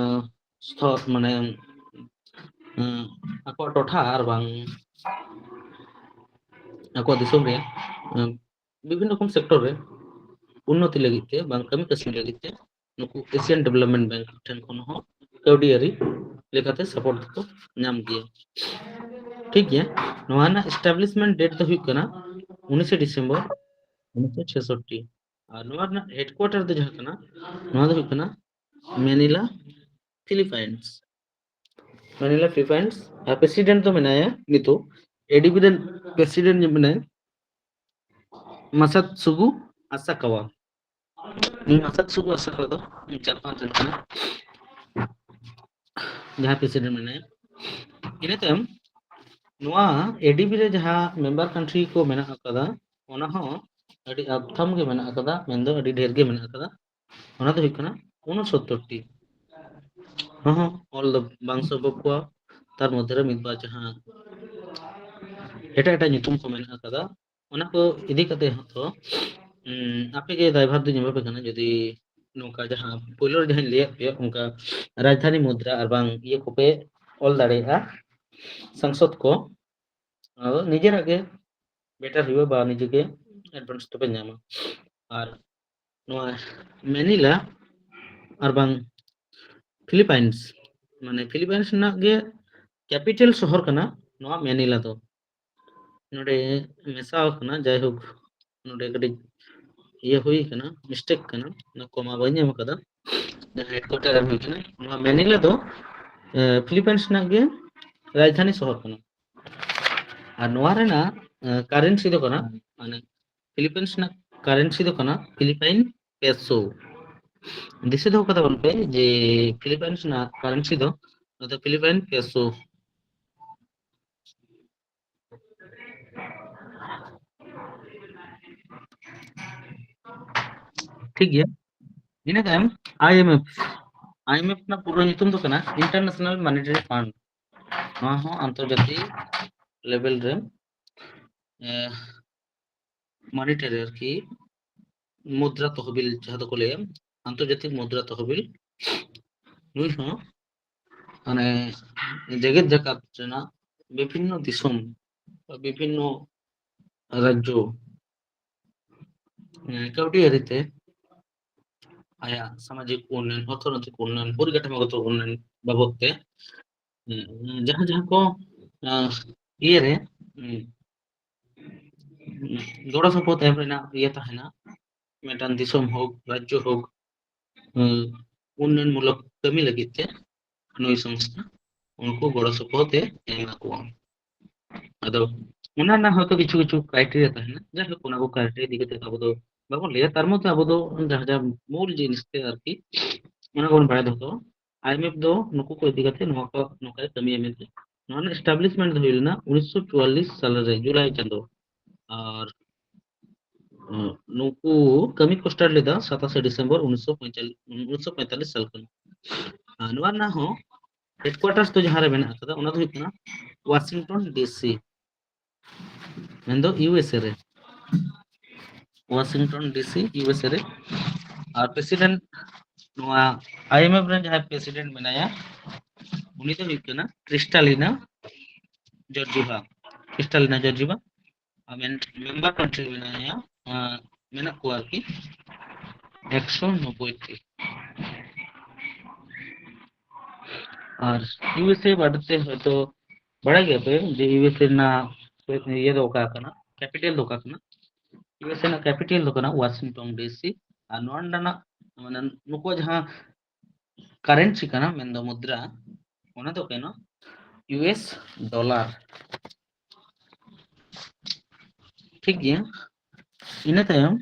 ᱥᱛᱷᱚᱨ, ᱢᱟᱱᱮ ᱟᱠᱚᱣᱟᱜ ᱴᱚᱴᱷᱟ ᱟᱨ ᱵᱟᱝ ᱟᱠᱚᱣᱟᱜ ᱫᱤᱥᱚᱢ ᱨᱮᱭᱟᱜ ᱵᱤᱵᱷᱤᱱᱱᱚ ᱨᱚᱠᱚᱢ ᱥᱮᱠᱴᱚᱨ ᱨᱮ ᱩᱱᱱᱚᱛᱤ ᱞᱟᱹᱜᱤᱫ ᱛᱮ ᱵᱟᱝ ᱠᱟᱹᱢᱤ ᱠᱟᱹᱥᱱᱤ ᱞᱟᱹᱜᱤᱫ ᱛᱮ ᱱᱩᱠᱩ ᱮᱥᱤᱭᱟᱱ ᱰᱮᱵᱷᱞᱚᱯᱢᱮᱱᱴ ᱵᱮᱝᱠ ᱴᱷᱮᱱ ᱠᱷᱚᱱ ᱦᱚᱸ ᱠᱟᱹᱣᱰᱤ ᱟᱹᱨᱤ ᱞᱮᱠᱟᱛᱮ ᱥᱟᱯᱳᱨᱴ ᱫᱚᱠᱚ ᱧᱟᱢ ᱜᱮᱭᱟ᱾ ᱴᱷᱤᱠ ᱜᱮᱭᱟ, ᱱᱚᱣᱟ ᱨᱮᱱᱟᱜ ᱮᱥᱴᱟᱵᱞᱤᱥᱢᱮᱱᱴ ᱰᱮᱴ ᱫᱚ ᱦᱩᱭᱩᱜ ᱠᱟᱱᱟ ᱩᱱᱤᱥᱮ ᱰᱤᱥᱮᱢᱵᱚᱨ ᱩᱱᱤᱥᱥᱚ ᱪᱷᱮᱥᱚᱴᱴᱤ᱾ ᱟᱨ ᱱᱚᱣᱟ ᱨᱮᱱᱟᱜ ᱦᱮᱰᱠᱩᱣᱟᱴᱟᱨ ᱫᱚ ᱡᱟᱦᱟᱸ ᱠᱟᱱᱟ, ᱱᱚᱣᱟ ᱫᱚ ᱦᱩᱭᱩᱜ ᱠᱟᱱᱟ ᱢᱮᱱᱤᱞᱟ, ᱯᱷᱤᱞᱤᱯᱟᱭᱤᱱᱥ᱾ ᱢᱮᱱᱤᱞᱟ, ᱯᱷᱤᱞᱤᱯᱟᱭᱤᱱᱥ᱾ ᱟᱨ ᱯᱨᱮᱥᱤᱰᱮᱱᱴ ᱫᱚ ᱢᱮᱱᱟᱭᱟ ᱱᱤᱛᱚᱜ, ᱮᱰᱤᱵᱤ ᱨᱮᱱ ᱯᱨᱮᱥᱤᱰᱮᱱᱴ ᱢᱮᱱᱟᱭᱟ ᱢᱟᱥᱟᱛᱥᱩᱜᱩ ᱟᱥᱟᱠᱟᱣᱟ᱾ ᱱᱩᱭ ᱢᱟᱥᱟᱛᱥᱩᱜᱩ ᱟᱥᱟᱠᱟᱣᱟ ᱫᱚ ᱡᱟᱯᱟᱱ ᱨᱮᱱ ᱠᱟᱱᱟᱭ, ᱡᱟᱦᱟᱸ ᱯᱨᱮᱥᱤᱰᱮᱱᱴ ᱢᱮᱱᱟᱭᱟ᱾ ᱤᱱᱟᱹ ᱛᱟᱭᱚᱢ ᱱᱚᱣᱟ ᱮᱰᱤᱵᱤ ᱨᱮ ᱡᱟᱦᱟᱸ ᱢᱮᱢᱵᱟᱨ ᱠᱟᱱᱴᱨᱤ ᱠᱚ ᱢᱮᱱᱟᱜ ᱟᱠᱟᱫᱟ, ᱚᱱᱟ ᱦᱚᱸ ᱟᱹᱰᱤ ᱟᱯᱛᱷᱟᱢ ᱜᱮ ᱢᱮᱱᱟᱜ ᱟᱠᱟᱫᱟ, ᱢᱮᱱᱫᱚ ᱟᱹᱰᱤ ᱰᱷᱮᱨ ᱜᱮ ᱢᱮᱱᱟᱜ ᱟᱠᱟᱫᱟ᱾ ᱚᱱᱟ ᱫᱚ ᱦᱩᱭᱩᱜ ᱠᱟᱱᱟ ᱩᱱᱚᱥᱚᱛᱛᱚᱨ ᱴᱤ᱾ ᱦᱚᱸ ᱦᱚᱸ, ᱚᱞ ᱫᱚ ᱵᱟᱝ ᱥᱚᱢᱵᱷᱚᱵ ᱠᱚᱣᱟ᱾ ᱛᱟᱨ ᱢᱚᱫᱽᱫᱷᱮ ᱨᱮ ᱢᱤᱫ ᱵᱟᱨ ᱡᱟᱦᱟᱸ ᱮᱴᱟᱜ ᱮᱴᱟᱜ ᱧᱩᱛᱩᱢ ᱠᱚ ᱢᱮᱱᱟᱜ ᱟᱠᱟᱫᱟ, ᱚᱱᱟ ᱠᱚ ᱤᱫᱤ ᱠᱟᱛᱮ ᱦᱚᱸ ᱛᱚ, ᱩᱢ, ᱟᱯᱮ ᱜᱮ ᱫᱟᱭᱵᱷᱟᱨ ᱫᱚᱧ ᱮᱢᱟ ᱯᱮ ᱠᱟᱱᱟ᱾ ᱡᱩᱫᱤ ᱱᱚᱝᱠᱟ ᱡᱟᱦᱟᱸ ᱯᱳᱭᱞᱳ ᱨᱮ ᱡᱟᱦᱟᱸᱧ ᱞᱟᱹᱭᱟᱫ ᱯᱮᱭᱟ, ᱚᱱᱠᱟ ᱨᱟᱡᱽᱫᱷᱟᱱᱤ ᱢᱩᱫᱽᱨᱟ ᱟᱨ ᱵᱟᱝ ᱤᱭᱟᱹ ᱠᱚᱯᱮ ᱚᱞ ᱫᱟᱲᱮᱭᱟᱜᱼᱟ, ᱥᱚᱝᱥᱚᱫ ᱠᱚ, ᱚᱱᱟ ᱫᱚ ᱱᱤᱡᱮᱨᱟᱜ ᱜᱮ ᱵᱮᱴᱟᱨ ᱦᱩᱭᱩᱜᱼᱟ ᱵᱟ ᱱᱤᱡᱮ ᱜᱮ ᱮᱰᱵᱷᱟᱱᱥ ᱫᱚᱯᱮ ᱧᱟᱢᱟ᱾ ᱟᱨ ᱱᱚᱣᱟ ᱢᱮᱱᱤᱞᱟ ᱟᱨ ᱵᱟᱝ ᱯᱷᱤᱞᱤᱯᱟᱭᱤᱱᱥ, ᱢᱟᱱᱮ ᱯᱷᱤᱞᱤᱯᱟᱭᱤᱱᱥ ᱨᱮᱱᱟᱜ ᱜᱮ ᱠᱮᱯᱤᱴᱟᱞ ᱥᱚᱦᱚᱨ ᱠᱟᱱᱟ ᱱᱚᱣᱟ ᱢᱮᱱᱤᱞᱟ ᱫᱚ᱾ ᱱᱚᱰᱮ ᱢᱮᱥᱟ ᱟᱠᱟᱱᱟ, ᱡᱟᱭᱦᱳᱠ ᱱᱚᱰᱮ ᱠᱟᱹᱴᱤᱡ ᱤᱭᱟᱹ ᱦᱩᱭ ᱠᱟᱱᱟ, ᱢᱤᱥᱴᱮᱠ ᱠᱟᱱᱟ, ᱚᱱᱟ ᱠᱚᱢᱟ ᱵᱟᱹᱧ ᱮᱢ ᱟᱠᱟᱫᱟ, ᱡᱟᱦᱟᱸ ᱦᱮᱰᱠᱩᱣᱟᱴᱟᱨ ᱮᱢ ᱦᱩᱭ ᱠᱟᱱᱟ᱾ ᱱᱚᱣᱟ ᱢᱮᱱᱤᱞᱟ ᱫᱚ ᱮ, ᱯᱷᱤᱞᱤᱯᱟᱭᱤᱱᱥ ᱨᱮᱱᱟᱜ ᱜᱮ ᱨᱟᱡᱽᱫᱷᱟᱱᱤ ᱥᱚᱦᱚᱨ ᱠᱟᱱᱟ᱾ ᱟᱨ ᱱᱚᱣᱟ ᱨᱮᱱᱟᱜ ᱠᱟᱨᱮᱱᱥᱤ ᱫᱚ ᱠᱟᱱᱟ, ᱢᱟᱱᱮ ᱯᱷᱤᱞᱤᱯᱟᱭᱤᱱᱥ ᱨᱮᱱᱟᱜ ᱠᱟᱨᱮᱱᱥᱤ ᱫᱚ ᱠᱟᱱᱟ ᱯᱷᱤᱞᱤᱯᱟᱭᱤᱱ ᱯᱮᱥᱳ᱾ ᱫᱤᱥᱟᱹ ᱫᱚᱦᱚ ᱠᱟᱛᱟ ᱵᱚᱱ ᱯᱮ ᱡᱮ ᱯᱷᱤᱞᱤᱯᱟᱭᱤᱱᱥ ᱨᱮᱱᱟᱜ ᱠᱟᱨᱮᱱᱥᱤ ᱫᱚ, ᱱᱚᱣᱟ ᱫᱚ ᱯᱷᱤᱞᱤᱯᱟᱭᱤᱱ ᱯᱮᱥᱳ᱾ ᱴᱷᱤᱠ ᱜᱮᱭᱟ᱾ ᱤᱱᱟᱹ ᱛᱟᱭᱚᱢ ᱟᱭ ᱮᱢ ᱮᱯᱷ, ᱟᱭ ᱮᱢ ᱮᱯᱷ ᱨᱮᱱᱟᱜ ᱯᱩᱨᱟᱹ ᱧᱩᱛᱩᱢ ᱫᱚ ᱠᱟᱱᱟ International Monetary Fund᱾ ᱱᱚᱣᱟ ᱦᱚᱸ ᱟᱱᱛᱚᱨᱡᱟᱛᱤᱠ ᱞᱮᱵᱮᱞ ᱨᱮ ᱢᱚᱱᱤᱴᱟᱨᱤ ᱟᱨᱠᱤ ᱢᱩᱫᱽᱨᱟ ᱛᱚᱦᱚᱵᱤᱞ ᱡᱟᱦᱟᱸ ᱫᱚᱠᱚ ᱞᱟᱹᱭᱟ ᱟᱱᱛᱚᱨᱡᱟᱛᱤᱠ ᱢᱩᱫᱽᱨᱟ ᱛᱚᱦᱚᱵᱤᱞ, ᱱᱩᱭ ᱦᱚᱸ ᱢᱟᱱᱮ ᱡᱮᱜᱮᱛ ᱡᱟᱠᱟᱛ ᱨᱮᱱᱟᱜ ᱵᱤᱵᱷᱤᱱᱱᱚ ᱫᱤᱥᱚᱢ, ᱵᱤᱵᱷᱤᱱᱱᱚ ᱨᱟᱡᱽᱡᱚ ᱠᱟᱹᱣᱰᱤ ᱟᱹᱨᱤ ᱛᱮ ᱟᱭᱟᱜ ᱥᱟᱢᱟᱡᱤᱠ ᱩᱱᱱᱚᱭᱚᱱ, ᱚᱨᱛᱷᱚᱱᱳᱭᱛᱤᱠ ᱩᱱᱱᱚᱭᱚᱱ, ᱯᱚᱨᱤᱠᱟᱴᱷᱟᱢᱳᱜᱚᱛ ᱩᱱᱱᱚᱭᱚᱱ ᱵᱟᱵᱚᱫ ᱛᱮ ᱡᱟᱦᱟᱸ ᱡᱟᱦᱟᱸ ᱠᱚ ᱤᱭᱟᱹᱨᱮ ᱜᱚᱲᱚ ᱥᱚᱯᱚᱦᱚᱫ ᱮᱢ ᱨᱮᱱᱟᱜ ᱤᱭᱟᱹ ᱛᱟᱦᱮᱱᱟ, ᱢᱤᱫᱴᱟᱝ ᱫᱤᱥᱚᱢ ᱦᱳᱠ, ᱨᱟᱡᱽᱡᱚ ᱦᱳᱠ, ᱩᱱᱱᱚᱭᱚᱱ ᱢᱩᱞᱚᱠ ᱠᱟᱹᱢᱤ ᱞᱟᱹᱜᱤᱫ ᱛᱮ ᱱᱩᱭ ᱥᱚᱝᱥᱛᱷᱟ ᱩᱱᱠᱩ ᱜᱚᱲᱚ ᱥᱚᱯᱚᱦᱚᱫ ᱮ ᱮᱢᱟ ᱠᱚᱣᱟ᱾ ᱟᱫᱚ ᱚᱱᱟ ᱨᱮᱱᱟᱜ ᱦᱚᱭᱛᱳ ᱠᱤᱪᱷᱩ ᱠᱤᱪᱷᱩ ᱠᱨᱟᱭᱴᱮᱨᱤᱭᱟ ᱛᱟᱦᱮᱱᱟ, ᱡᱟᱭᱦᱳᱠ ᱚᱱᱟ ᱠᱚ ᱠᱨᱟᱭᱴᱮᱨᱤᱭᱟ ᱤᱫᱤ ᱠᱟᱛᱮ ᱟᱵᱚ ᱫᱚ ᱵᱟᱵᱚᱱ ᱞᱟᱹᱭᱟ, ᱛᱟᱨ ᱢᱚᱫᱽᱫᱷᱮ ᱟᱵᱚ ᱫᱚ ᱡᱟᱦᱟᱸ ᱡᱟᱦᱟᱸ ᱢᱩᱞ ᱡᱤᱱᱤᱥ ᱛᱮ ᱟᱨᱠᱤ ᱚᱱᱟ ᱠᱚᱵᱚᱱ ᱵᱟᱲᱟᱭ ᱫᱚᱦᱚ ᱠᱟᱜᱼᱟ᱾ ᱟᱭ ᱮᱢ ᱮᱯᱷ ᱫᱚ ᱱᱩᱠᱩ ᱠᱚ ᱤᱫᱤ ᱠᱟᱛᱮ ᱱᱚᱣᱟ ᱠᱚ ᱱᱚᱝᱠᱟᱭ ᱠᱟᱹᱢᱤᱭᱟ ᱢᱮᱱᱛᱮ᱾ ᱱᱚᱣᱟ ᱨᱮᱱᱟᱜ ᱮᱥᱴᱟᱵᱞᱤᱥᱢᱮᱱᱴ ᱫᱚ ᱦᱩᱭ ᱞᱮᱱᱟ ᱩᱱᱤᱥᱥᱚ ᱪᱩᱣᱟᱞᱞᱤᱥ ᱥᱟᱞ ᱨᱮ ᱡᱩᱞᱟᱭ ᱪᱟᱸᱫᱚ᱾ ᱟᱨ ᱱᱩᱠᱩ ᱠᱟᱹᱢᱤ ᱠᱚ ᱥᱴᱟᱨᱴ ᱞᱮᱫᱟ ᱥᱟᱛᱟᱥᱮ ᱰᱤᱥᱮᱢᱵᱚᱨ ᱩᱱᱤᱥᱥᱚ ᱯᱚᱸᱭᱛᱟᱞᱞᱤᱥ, ᱩᱱᱤᱥᱥᱚ ᱯᱚᱸᱭᱛᱟᱞᱞᱤᱥ ᱥᱟᱞ ᱠᱷᱚᱱ᱾ ᱟᱨ ᱱᱚᱣᱟ ᱨᱮᱱᱟᱜ ᱦᱚᱸ ᱦᱮᱰᱠᱩᱣᱟᱴᱟᱨᱥ ᱫᱚ ᱡᱟᱦᱟᱸ ᱨᱮ ᱢᱮᱱᱟᱜ ᱟᱠᱟᱫᱟ ᱚᱱᱟ ᱫᱚ ᱦᱩᱭᱩᱜ ᱠᱟᱱᱟ ᱣᱟᱥᱤᱝᱴᱚᱱ ᱰᱤᱥᱤ, ᱢᱮᱱᱫᱚ ᱤᱭᱩ ᱮᱥ ᱮ ᱨᱮ, Washington DC U S A ᱨᱮ᱾ ᱟᱨ ᱯᱨᱮᱥᱤᱰᱮᱱᱴ, ᱱᱚᱣᱟ ᱟᱭ ᱮᱢ ᱮᱯᱷ ᱨᱮᱱ ᱡᱟᱦᱟᱸᱭ ᱯᱨᱮᱥᱤᱰᱮᱱᱴ ᱢᱮᱱᱟᱭᱟ ᱩᱱᱤ ᱫᱚ ᱦᱩᱭᱩᱜ ᱠᱟᱱᱟ ᱠᱨᱤᱥᱴᱟᱞᱤᱱᱟ ᱡᱚᱨᱡᱤᱵᱷᱟ, ᱠᱨᱤᱥᱴᱟᱞᱤᱱᱟ ᱡᱚᱨᱡᱤᱵᱷᱟ᱾ ᱟᱵᱮᱱ ᱢᱮᱢᱵᱟᱨ ᱠᱟᱱᱴᱨᱤ ᱢᱮᱱᱟᱭᱟ, ᱢᱮᱱᱟᱜ ᱠᱚᱣᱟ ᱟᱨᱠᱤ ᱮᱠᱥᱚ ᱱᱚᱵᱵᱳᱭ T. R U S A ᱵᱟᱨᱮᱛᱮ ᱦᱚᱭᱛᱳ ᱵᱟᱲᱟᱭ ᱜᱮᱭᱟᱯᱮ ᱡᱮ ᱤᱭᱩ ᱮᱥ ᱮ ᱨᱮᱱᱟᱜ ᱤᱭᱟᱹ ᱫᱚ ᱚᱠᱟ ᱠᱟᱱᱟ, ᱠᱮᱯᱤᱴᱟᱞ ᱫᱚ ᱚᱠᱟ ᱠᱟᱱᱟ? ᱤᱭᱩ ᱮᱥ ᱮ ᱨᱮᱱᱟᱜ ᱠᱮᱯᱤᱴᱟᱞ ᱫᱚ ᱠᱟᱱᱟ ᱣᱟᱥᱤᱝᱴᱚᱱ ᱰᱤᱥᱤ᱾ ᱟᱨ ᱱᱚᱣᱟ ᱨᱮᱱᱟᱜ ᱢᱟᱱᱮ ᱱᱩᱠᱩᱣᱟᱜ ᱡᱟᱦᱟᱸ ᱠᱟᱨᱮᱱᱥᱤ ᱠᱟᱱᱟ, ᱢᱮᱱᱫᱚ ᱢᱩᱫᱽᱨᱟ, ᱚᱱᱟ ᱫᱚ ᱠᱟᱱᱟ ᱤᱭᱩ ᱮᱥ ᱰᱚᱞᱟᱨ᱾ ᱴᱷᱤᱠ ᱜᱮᱭᱟ, ᱤᱱᱟᱹ ᱛᱟᱭᱚᱢ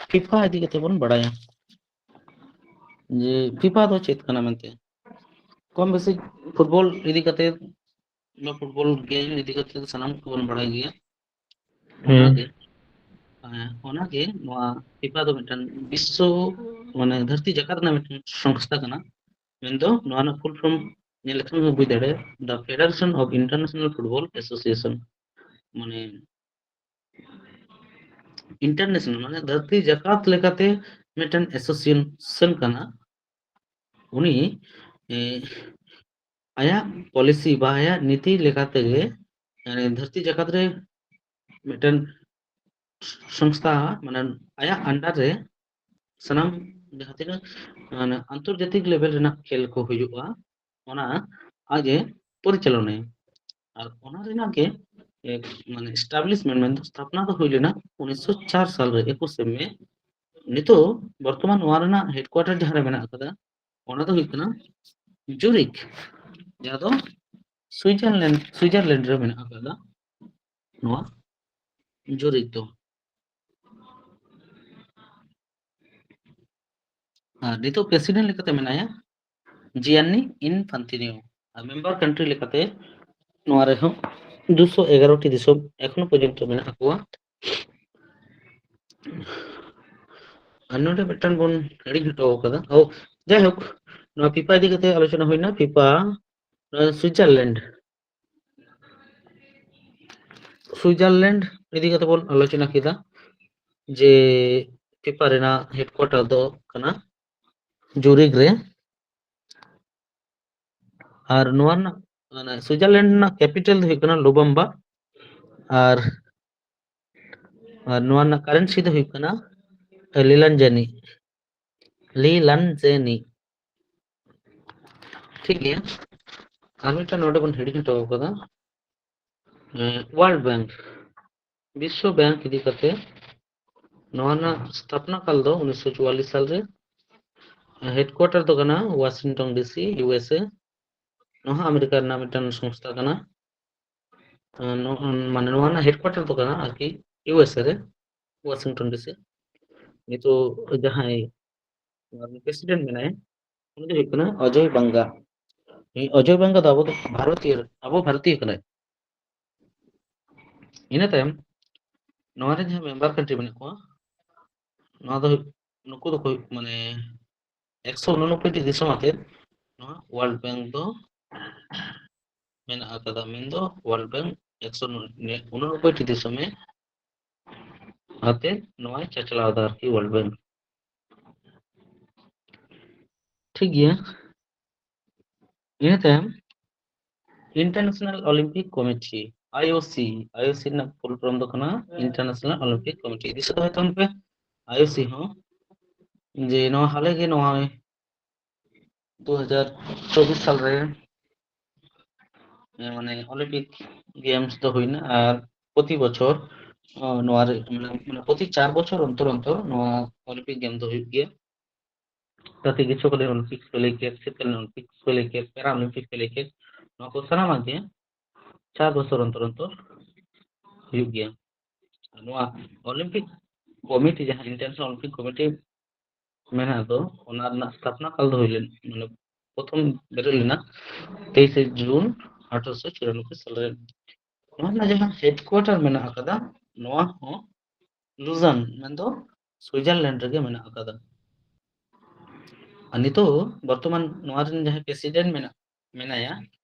ᱯᱷᱤᱯᱟ ᱤᱫᱤ ᱠᱟᱛᱮ ᱵᱚᱱ ᱵᱟᱲᱟᱭᱟ ᱡᱮ ᱯᱷᱤᱯᱟ ᱫᱚ ᱪᱮᱫ ᱠᱟᱱᱟ ᱢᱮᱱᱛᱮ᱾ ᱠᱚᱢ ᱵᱮᱥᱤ ᱯᱷᱩᱴᱵᱚᱞ ᱤᱫᱤ ᱠᱟᱛᱮ, ᱱᱚᱣᱟ ᱯᱷᱩᱴᱵᱚᱞ ᱜᱮᱢ ᱤᱫᱤ ᱠᱟᱛᱮ ᱥᱟᱱᱟᱢ ᱠᱚᱵᱚᱱ ᱵᱟᱲᱟᱭ ᱜᱮᱭᱟ᱾ ᱦᱮᱸ᱾ ᱚᱱᱟᱜᱮ ᱚᱱᱟᱜᱮ ᱱᱚᱣᱟ ᱯᱷᱤᱯᱟ ᱫᱚ ᱢᱤᱫᱴᱟᱝ ᱵᱤᱥᱥᱚ, ᱢᱟᱱᱮ ᱫᱷᱟᱹᱨᱛᱤ ᱡᱟᱠᱟᱛ ᱨᱮᱱᱟᱜ ᱢᱤᱫᱴᱟᱝ ᱥᱚᱝᱥᱛᱷᱟ ᱠᱟᱱᱟ᱾ ᱢᱮᱱᱫᱚ ᱱᱚᱣᱟ ᱨᱮᱱᱟᱜ ᱯᱷᱩᱞ ᱯᱷᱚᱨᱢ ᱧᱮᱞ ᱞᱮᱠᱷᱟᱱ ᱜᱮ ᱵᱩᱡᱽ ᱫᱟᱲᱮᱭᱟᱜᱼᱟ, The Federation of International Football Association, ᱢᱟᱱᱮ ᱤᱱᱴᱟᱨᱱᱮᱥᱱᱟᱞ, ᱢᱟᱱᱮ ᱫᱷᱟᱹᱨᱛᱤ ᱡᱟᱠᱟᱛ ᱞᱮᱠᱟᱛᱮ ᱢᱤᱫᱴᱮᱱ ᱮᱥᱳᱥᱤᱭᱮᱥᱚᱱ ᱠᱟᱱᱟ᱾ ᱩᱱᱤ ᱮ, ᱟᱭᱟᱜ ᱯᱚᱞᱤᱥᱤ ᱵᱟ ᱟᱭᱟᱜ ᱱᱤᱛᱤ ᱞᱮᱠᱟ ᱛᱮᱜᱮ, ᱢᱟᱱᱮ ᱫᱷᱟᱹᱨᱛᱤ ᱡᱟᱠᱟᱛ ᱨᱮ ᱢᱤᱫᱴᱮᱱ ᱥᱚᱝᱥᱛᱷᱟ, ᱢᱟᱱᱮ ᱟᱭᱟᱜ ᱟᱱᱰᱟᱨ ᱨᱮ ᱥᱟᱱᱟᱢ ᱡᱟᱦᱟᱸ ᱛᱤᱱᱟᱹᱜ, ᱢᱟᱱᱮ ᱟᱱᱛᱚᱨᱡᱟᱛᱤᱠ ᱞᱮᱵᱮᱞ ᱨᱮᱱᱟᱜ ᱠᱷᱮᱞ ᱠᱚ ᱦᱩᱭᱩᱜᱼᱟ, ᱚᱱᱟ ᱟᱡ ᱮ ᱯᱚᱨᱤᱪᱟᱞᱚᱱᱟᱭᱟ᱾ ᱟᱨ ᱚᱱᱟ ᱨᱮᱱᱟᱜ ᱜᱮ ᱮ, ᱢᱟᱱᱮ ᱮᱥᱴᱟᱵᱞᱤᱥᱢᱮᱱᱴ, ᱢᱮᱱᱫᱚ ᱥᱛᱷᱟᱯᱱᱟ ᱫᱚ ᱦᱩᱭ ᱞᱮᱱᱟ ᱩᱱᱤᱥᱥᱚ ᱪᱟᱨ ᱥᱟᱞ ᱨᱮ, ᱮᱠᱩᱥᱮ ᱢᱮ᱾ ᱱᱤᱛᱚᱜ ᱵᱚᱨᱛᱚᱢᱟᱱ ᱱᱚᱣᱟ ᱨᱮᱱᱟᱜ ᱦᱮᱰᱠᱩᱣᱟᱴᱟᱨ ᱡᱟᱦᱟᱸ ᱨᱮ ᱢᱮᱱᱟᱜ ᱟᱠᱟᱫᱟ, ᱚᱱᱟ ᱫᱚ ᱦᱩᱭᱩᱜ ᱠᱟᱱᱟ ᱡᱩᱨᱤᱠ, ᱡᱟᱦᱟᱸ ᱫᱚ ᱥᱩᱭᱡᱟᱨᱞᱮᱱᱰ, ᱥᱩᱭᱡᱟᱨᱞᱮᱱᱰ ᱨᱮ ᱢᱮᱱᱟᱜ ᱟᱠᱟᱫᱟ ᱱᱚᱣᱟ ᱡᱩᱨᱤᱠ ᱫᱚ᱾ ᱟᱨ ᱱᱤᱛᱚᱜ ᱯᱨᱮᱥᱤᱰᱮᱱᱴ ᱞᱮᱠᱟᱛᱮ ᱢᱮᱱᱟᱭᱟ ᱡᱤᱭᱟᱱᱱᱤ ᱤᱱᱯᱷᱟᱱᱛᱤᱱᱤᱭᱳ᱾ ᱟᱨ ᱢᱮᱢᱵᱟᱨ ᱠᱟᱱᱴᱨᱤ ᱞᱮᱠᱟᱛᱮ ᱱᱚᱣᱟ ᱨᱮᱦᱚᱸ ᱫᱩᱥᱚ ᱮᱜᱟᱨᱚ ᱴᱤ ᱫᱤᱥᱚᱢ ᱮᱠᱷᱚᱱᱳ ᱯᱚᱨᱡᱚᱱᱛᱚ ᱢᱮᱱᱟᱜ ᱠᱚᱣᱟ᱾ ᱟᱨ ᱱᱚᱰᱮ ᱢᱤᱫᱴᱟᱝ ᱵᱚᱱ ᱦᱤᱲᱤᱧ ᱦᱚᱴᱚ ᱟᱠᱟᱫᱟ᱾ ᱳ, ᱡᱟᱭᱦᱳᱠ, ᱱᱚᱣᱟ ᱯᱷᱤᱯᱟ ᱤᱫᱤ ᱠᱟᱛᱮ ᱟᱞᱳᱪᱚᱱᱟ ᱦᱩᱭᱱᱟ᱾ ᱯᱷᱤᱯᱟ, ᱱᱚᱣᱟ ᱥᱩᱭᱡᱟᱨᱞᱮᱱᱰ, ᱥᱩᱭᱡᱟᱨᱞᱮᱱᱰ ᱤᱫᱤ ᱠᱟᱛᱮ ᱵᱚᱱ ᱟᱞᱳᱪᱚᱱᱟ ᱠᱮᱫᱟ ᱡᱮ ᱯᱷᱤᱯᱟ ᱨᱮᱱᱟᱜ ᱦᱮᱰᱠᱩᱣᱟᱴᱟᱨ ᱫᱚ ᱠᱟᱱᱟ ᱡᱩᱨᱤᱠ ᱨᱮ᱾ ᱟᱨ ᱱᱚᱣᱟ ᱨᱮᱱᱟᱜ, ᱢᱟᱱᱮ, ᱥᱩᱭᱡᱟᱨᱞᱮᱱᱰ ᱨᱮᱱᱟᱜ ᱠᱮᱯᱤᱴᱟᱞ ᱫᱚ ᱦᱩᱭᱩᱜ ᱠᱟᱱᱟ ᱞᱩᱵᱟᱢᱵᱟ᱾ ᱟᱨ, ᱟᱨ ᱱᱚᱣᱟ ᱨᱮᱱᱟᱜ ᱠᱟᱨᱮᱱᱥᱤ ᱫᱚ ᱦᱩᱭᱩᱜ ᱠᱟᱱᱟ ᱞᱤᱞᱟᱱᱡᱟᱱᱤ, ᱞᱤᱞᱟᱱᱡᱟᱱᱤ᱾ ᱴᱷᱤᱠ ᱜᱮᱭᱟ, ᱟᱨ ᱢᱤᱫᱴᱟᱝ ᱱᱚᱰᱮ ᱵᱚᱱ ᱦᱤᱲᱤᱧ ᱦᱚᱴᱚ ᱠᱟᱫᱟ, ᱣᱟᱨᱞᱰ ᱵᱮᱝᱠ, ᱵᱤᱥᱥᱚ ᱵᱮᱝᱠ ᱤᱫᱤ ᱠᱟᱛᱮ᱾ ᱱᱚᱣᱟ ᱨᱮᱱᱟᱜ ᱥᱛᱷᱟᱯᱱᱟ ᱠᱟᱞ ᱫᱚ ᱩᱱᱤᱥᱥᱚ ᱪᱩᱣᱟᱞᱞᱤᱥ ᱥᱟᱞ ᱨᱮ᱾ ᱦᱮᱰᱠᱩᱣᱟᱴᱟᱨ ᱫᱚ ᱠᱟᱱᱟ Washington DC, U S A. ᱱᱚᱣᱟ ᱦᱚᱸ ᱟᱢᱮᱨᱤᱠᱟ ᱨᱮᱱᱟᱜ ᱢᱤᱫᱴᱟᱝ ᱥᱚᱝᱥᱛᱷᱟ ᱠᱟᱱᱟ᱾ ᱟᱨ ᱱᱚ-, ᱢᱟᱱᱮ ᱱᱚᱣᱟ ᱨᱮᱱᱟᱜ ᱦᱮᱰᱠᱩᱣᱟᱴᱟᱨ ᱫᱚ ᱠᱟᱱᱟ ᱟᱨᱠᱤ ᱤᱭᱩ ᱮᱥ ᱮ ᱨᱮ, ᱣᱟᱥᱤᱝᱴᱚᱱ ᱰᱤᱥᱤ᱾ ᱱᱤᱛᱚᱜ ᱡᱟᱦᱟᱸᱭ ᱯᱨᱮᱥᱤᱰᱮᱱᱴ ᱢᱮᱱᱟᱭᱟ, ᱩᱱᱤ ᱫᱚ ᱦᱩᱭᱩᱜ ᱠᱟᱱᱟ ᱚᱡᱚᱭ ᱵᱟᱝᱜᱟ᱾ ᱩᱱᱤ ᱚᱡᱚᱭ ᱵᱟᱝᱜᱟ ᱫᱚ ᱟᱵᱚ ᱫᱚ ᱵᱷᱟᱨᱚᱛᱤᱭᱚ, ᱟᱵᱚ ᱵᱷᱟᱨᱚᱛᱤᱭᱚ ᱠᱟᱱᱟᱭ᱾ ᱤᱱᱟᱹ ᱛᱟᱭᱚᱢ ᱱᱚᱣᱟ ᱨᱮ ᱡᱟᱦᱟᱸ ᱢᱮᱢᱵᱟᱨ ᱠᱟᱱᱴᱨᱤ ᱢᱮᱱᱟᱜ ᱠᱚᱣᱟ, ᱱᱚᱣᱟ ᱫᱚ ᱦᱩᱭᱩᱜ, ᱱᱩᱠᱩ ᱫᱚᱠᱚ ᱦᱩᱭᱩᱜ, ᱢᱟᱱᱮ, ᱮᱠᱥᱚ ᱩᱱᱩᱱᱚᱵᱵᱳᱭ ᱴᱤ ᱫᱤᱥᱚᱢ ᱟᱛᱮ ᱱᱚᱣᱟ ᱣᱟᱨᱞᱰ ᱵᱮᱝᱠ ᱫᱚ ᱢᱮᱱᱟᱜ ᱟᱠᱟᱫᱟ᱾ ᱢᱮᱱᱫᱚ ᱣᱟᱨᱞᱰ ᱵᱮᱝᱠ ᱮᱠᱥᱚ ᱩᱱᱩᱱᱚᱵᱵᱳᱭ ᱴᱤ ᱫᱤᱥᱚᱢᱮ ᱟᱛᱮ ᱱᱚᱣᱟᱭ ᱪᱟᱪᱞᱟᱣ ᱮᱫᱟ ᱟᱨᱠᱤ ᱣᱟᱨᱞᱰ ᱵᱮᱝᱠ᱾ ᱴᱷᱤᱠ ᱜᱮᱭᱟ, ᱤᱱᱟᱹ ᱛᱟᱭᱚᱢ ᱤᱱᱴᱟᱨᱱᱮᱥᱱᱟᱞ ᱚᱞᱤᱢᱯᱤᱠ ᱠᱚᱢᱤᱴᱤ, ᱟᱭ ᱳ ᱥᱤ, ᱟᱭ ᱳ ᱥᱤ ᱨᱮᱱᱟᱜ ᱯᱷᱩᱞ ᱯᱷᱚᱨᱢ ᱫᱚ ᱠᱟᱱᱟ ᱤᱱᱴᱟᱨᱱᱮᱥᱱᱟᱞ ᱚᱞᱤᱢᱯᱤᱠ ᱠᱚᱢᱤᱴᱤ᱾ ᱫᱤᱥᱟᱹ ᱫᱚᱦᱚᱭ ᱛᱟᱵᱚᱱ ᱯᱮ, ᱟᱭ ᱳ ᱥᱤ ᱦᱚᱸ, ᱡᱮ ᱱᱚᱣᱟ ᱦᱟᱞᱮ ᱜᱮ ᱱᱚᱣᱟ ᱫᱩ ᱦᱟᱡᱟᱨ ᱪᱚᱵᱵᱤᱥ ᱥᱟᱞ ᱨᱮ, ᱮ, ᱢᱟᱱᱮ ᱚᱞᱤᱢᱯᱤᱠ ᱜᱮᱢᱥ ᱫᱚ ᱦᱩᱭᱱᱟ, ᱟᱨ ᱯᱨᱚᱛᱤ ᱵᱚᱪᱷᱚᱨ, ᱚ, ᱱᱚᱣᱟ ᱨᱮ, ᱢᱟᱱᱮ, ᱢᱟᱱᱮ ᱯᱨᱚᱛᱤ ᱪᱟᱨ ᱵᱚᱪᱷᱚᱨ ᱚᱱᱛᱚᱨ ᱚᱱᱛᱚᱨ ᱱᱚᱣᱟ ᱚᱞᱤᱢᱯᱤᱠ ᱜᱮᱢ ᱫᱚ ᱦᱩᱭᱩᱜ ᱜᱮᱭᱟ᱾ ᱡᱟᱛᱮ ᱜᱨᱤᱥᱚᱠᱟᱞᱤᱱ ᱚᱞᱤᱢᱯᱤᱠᱥ ᱯᱮ ᱞᱟᱹᱭ ᱠᱮᱫ, ᱥᱤᱛᱠᱟᱞᱤᱱ ᱚᱞᱤᱢᱯᱤᱠᱥ ᱯᱮ ᱞᱟᱹᱭ ᱠᱮᱫ, ᱯᱮᱨᱟ ᱚᱞᱤᱢᱯᱤᱠ ᱯᱮ ᱞᱟᱹᱭ ᱠᱮᱫ, ᱱᱚᱣᱟ ᱠᱚ ᱥᱟᱱᱟᱢᱟᱜ ᱜᱮ ᱪᱟᱨ ᱵᱚᱪᱷᱚᱨ ᱚᱱᱛᱚᱨ ᱚᱱᱛᱚᱨ ᱦᱩᱭᱩᱜ ᱜᱮᱭᱟ᱾ ᱱᱚᱣᱟ ᱚᱞᱤᱢᱯᱤᱠ ᱠᱚᱢᱤᱴᱤ, ᱡᱟᱦᱟᱸ ᱤᱱᱴᱟᱨᱱᱮᱥᱱᱟᱞ ᱚᱞᱤᱢᱯᱤᱠ ᱠᱚᱢᱤᱴᱤ ᱢᱮᱱᱟᱜ ᱫᱚ, ᱚᱱᱟ ᱨᱮᱱᱟᱜ ᱥᱛᱷᱟᱯᱚᱱᱟ ᱠᱟᱞ ᱫᱚ ᱦᱩᱭ ᱞᱮᱱ, ᱢᱟᱱᱮ, ᱯᱨᱚᱛᱷᱚᱢ ᱵᱮᱨᱮᱫ ᱞᱮᱱᱟ ᱛᱮᱭᱤᱥᱮ ᱡᱩᱱ ᱟᱴᱷᱨᱚᱥᱚ ᱪᱩᱨᱟᱱᱚᱵᱵᱳᱭ ᱥᱟᱞᱨᱮ᱾ ᱱᱚᱣᱟ ᱨᱮᱱᱟᱜ ᱡᱟᱦᱟᱸ ᱦᱮᱰᱠᱩᱣᱟᱴᱟᱨ ᱢᱮᱱᱟᱜ ᱟᱠᱟᱫᱟ, ᱱᱚᱣᱟ ᱦᱚᱸ ᱞᱩᱡᱟᱱ, ᱢᱮᱱᱫᱚ ᱥᱩᱭᱡᱟᱨᱞᱮᱱᱰ ᱨᱮᱜᱮ ᱢᱮᱱᱟᱜ ᱟᱠᱟᱫᱟ᱾ ᱟᱨ ᱱᱤᱛᱚᱜ ᱵᱚᱨᱛᱚᱢᱟᱱ ᱱᱚᱣᱟ ᱨᱮᱱ ᱡᱟᱦᱟᱸᱭ ᱯᱨᱮᱥᱤᱰᱮᱱᱴ ᱢᱮᱱᱟᱜ, ᱢᱮᱱᱟᱭᱟ,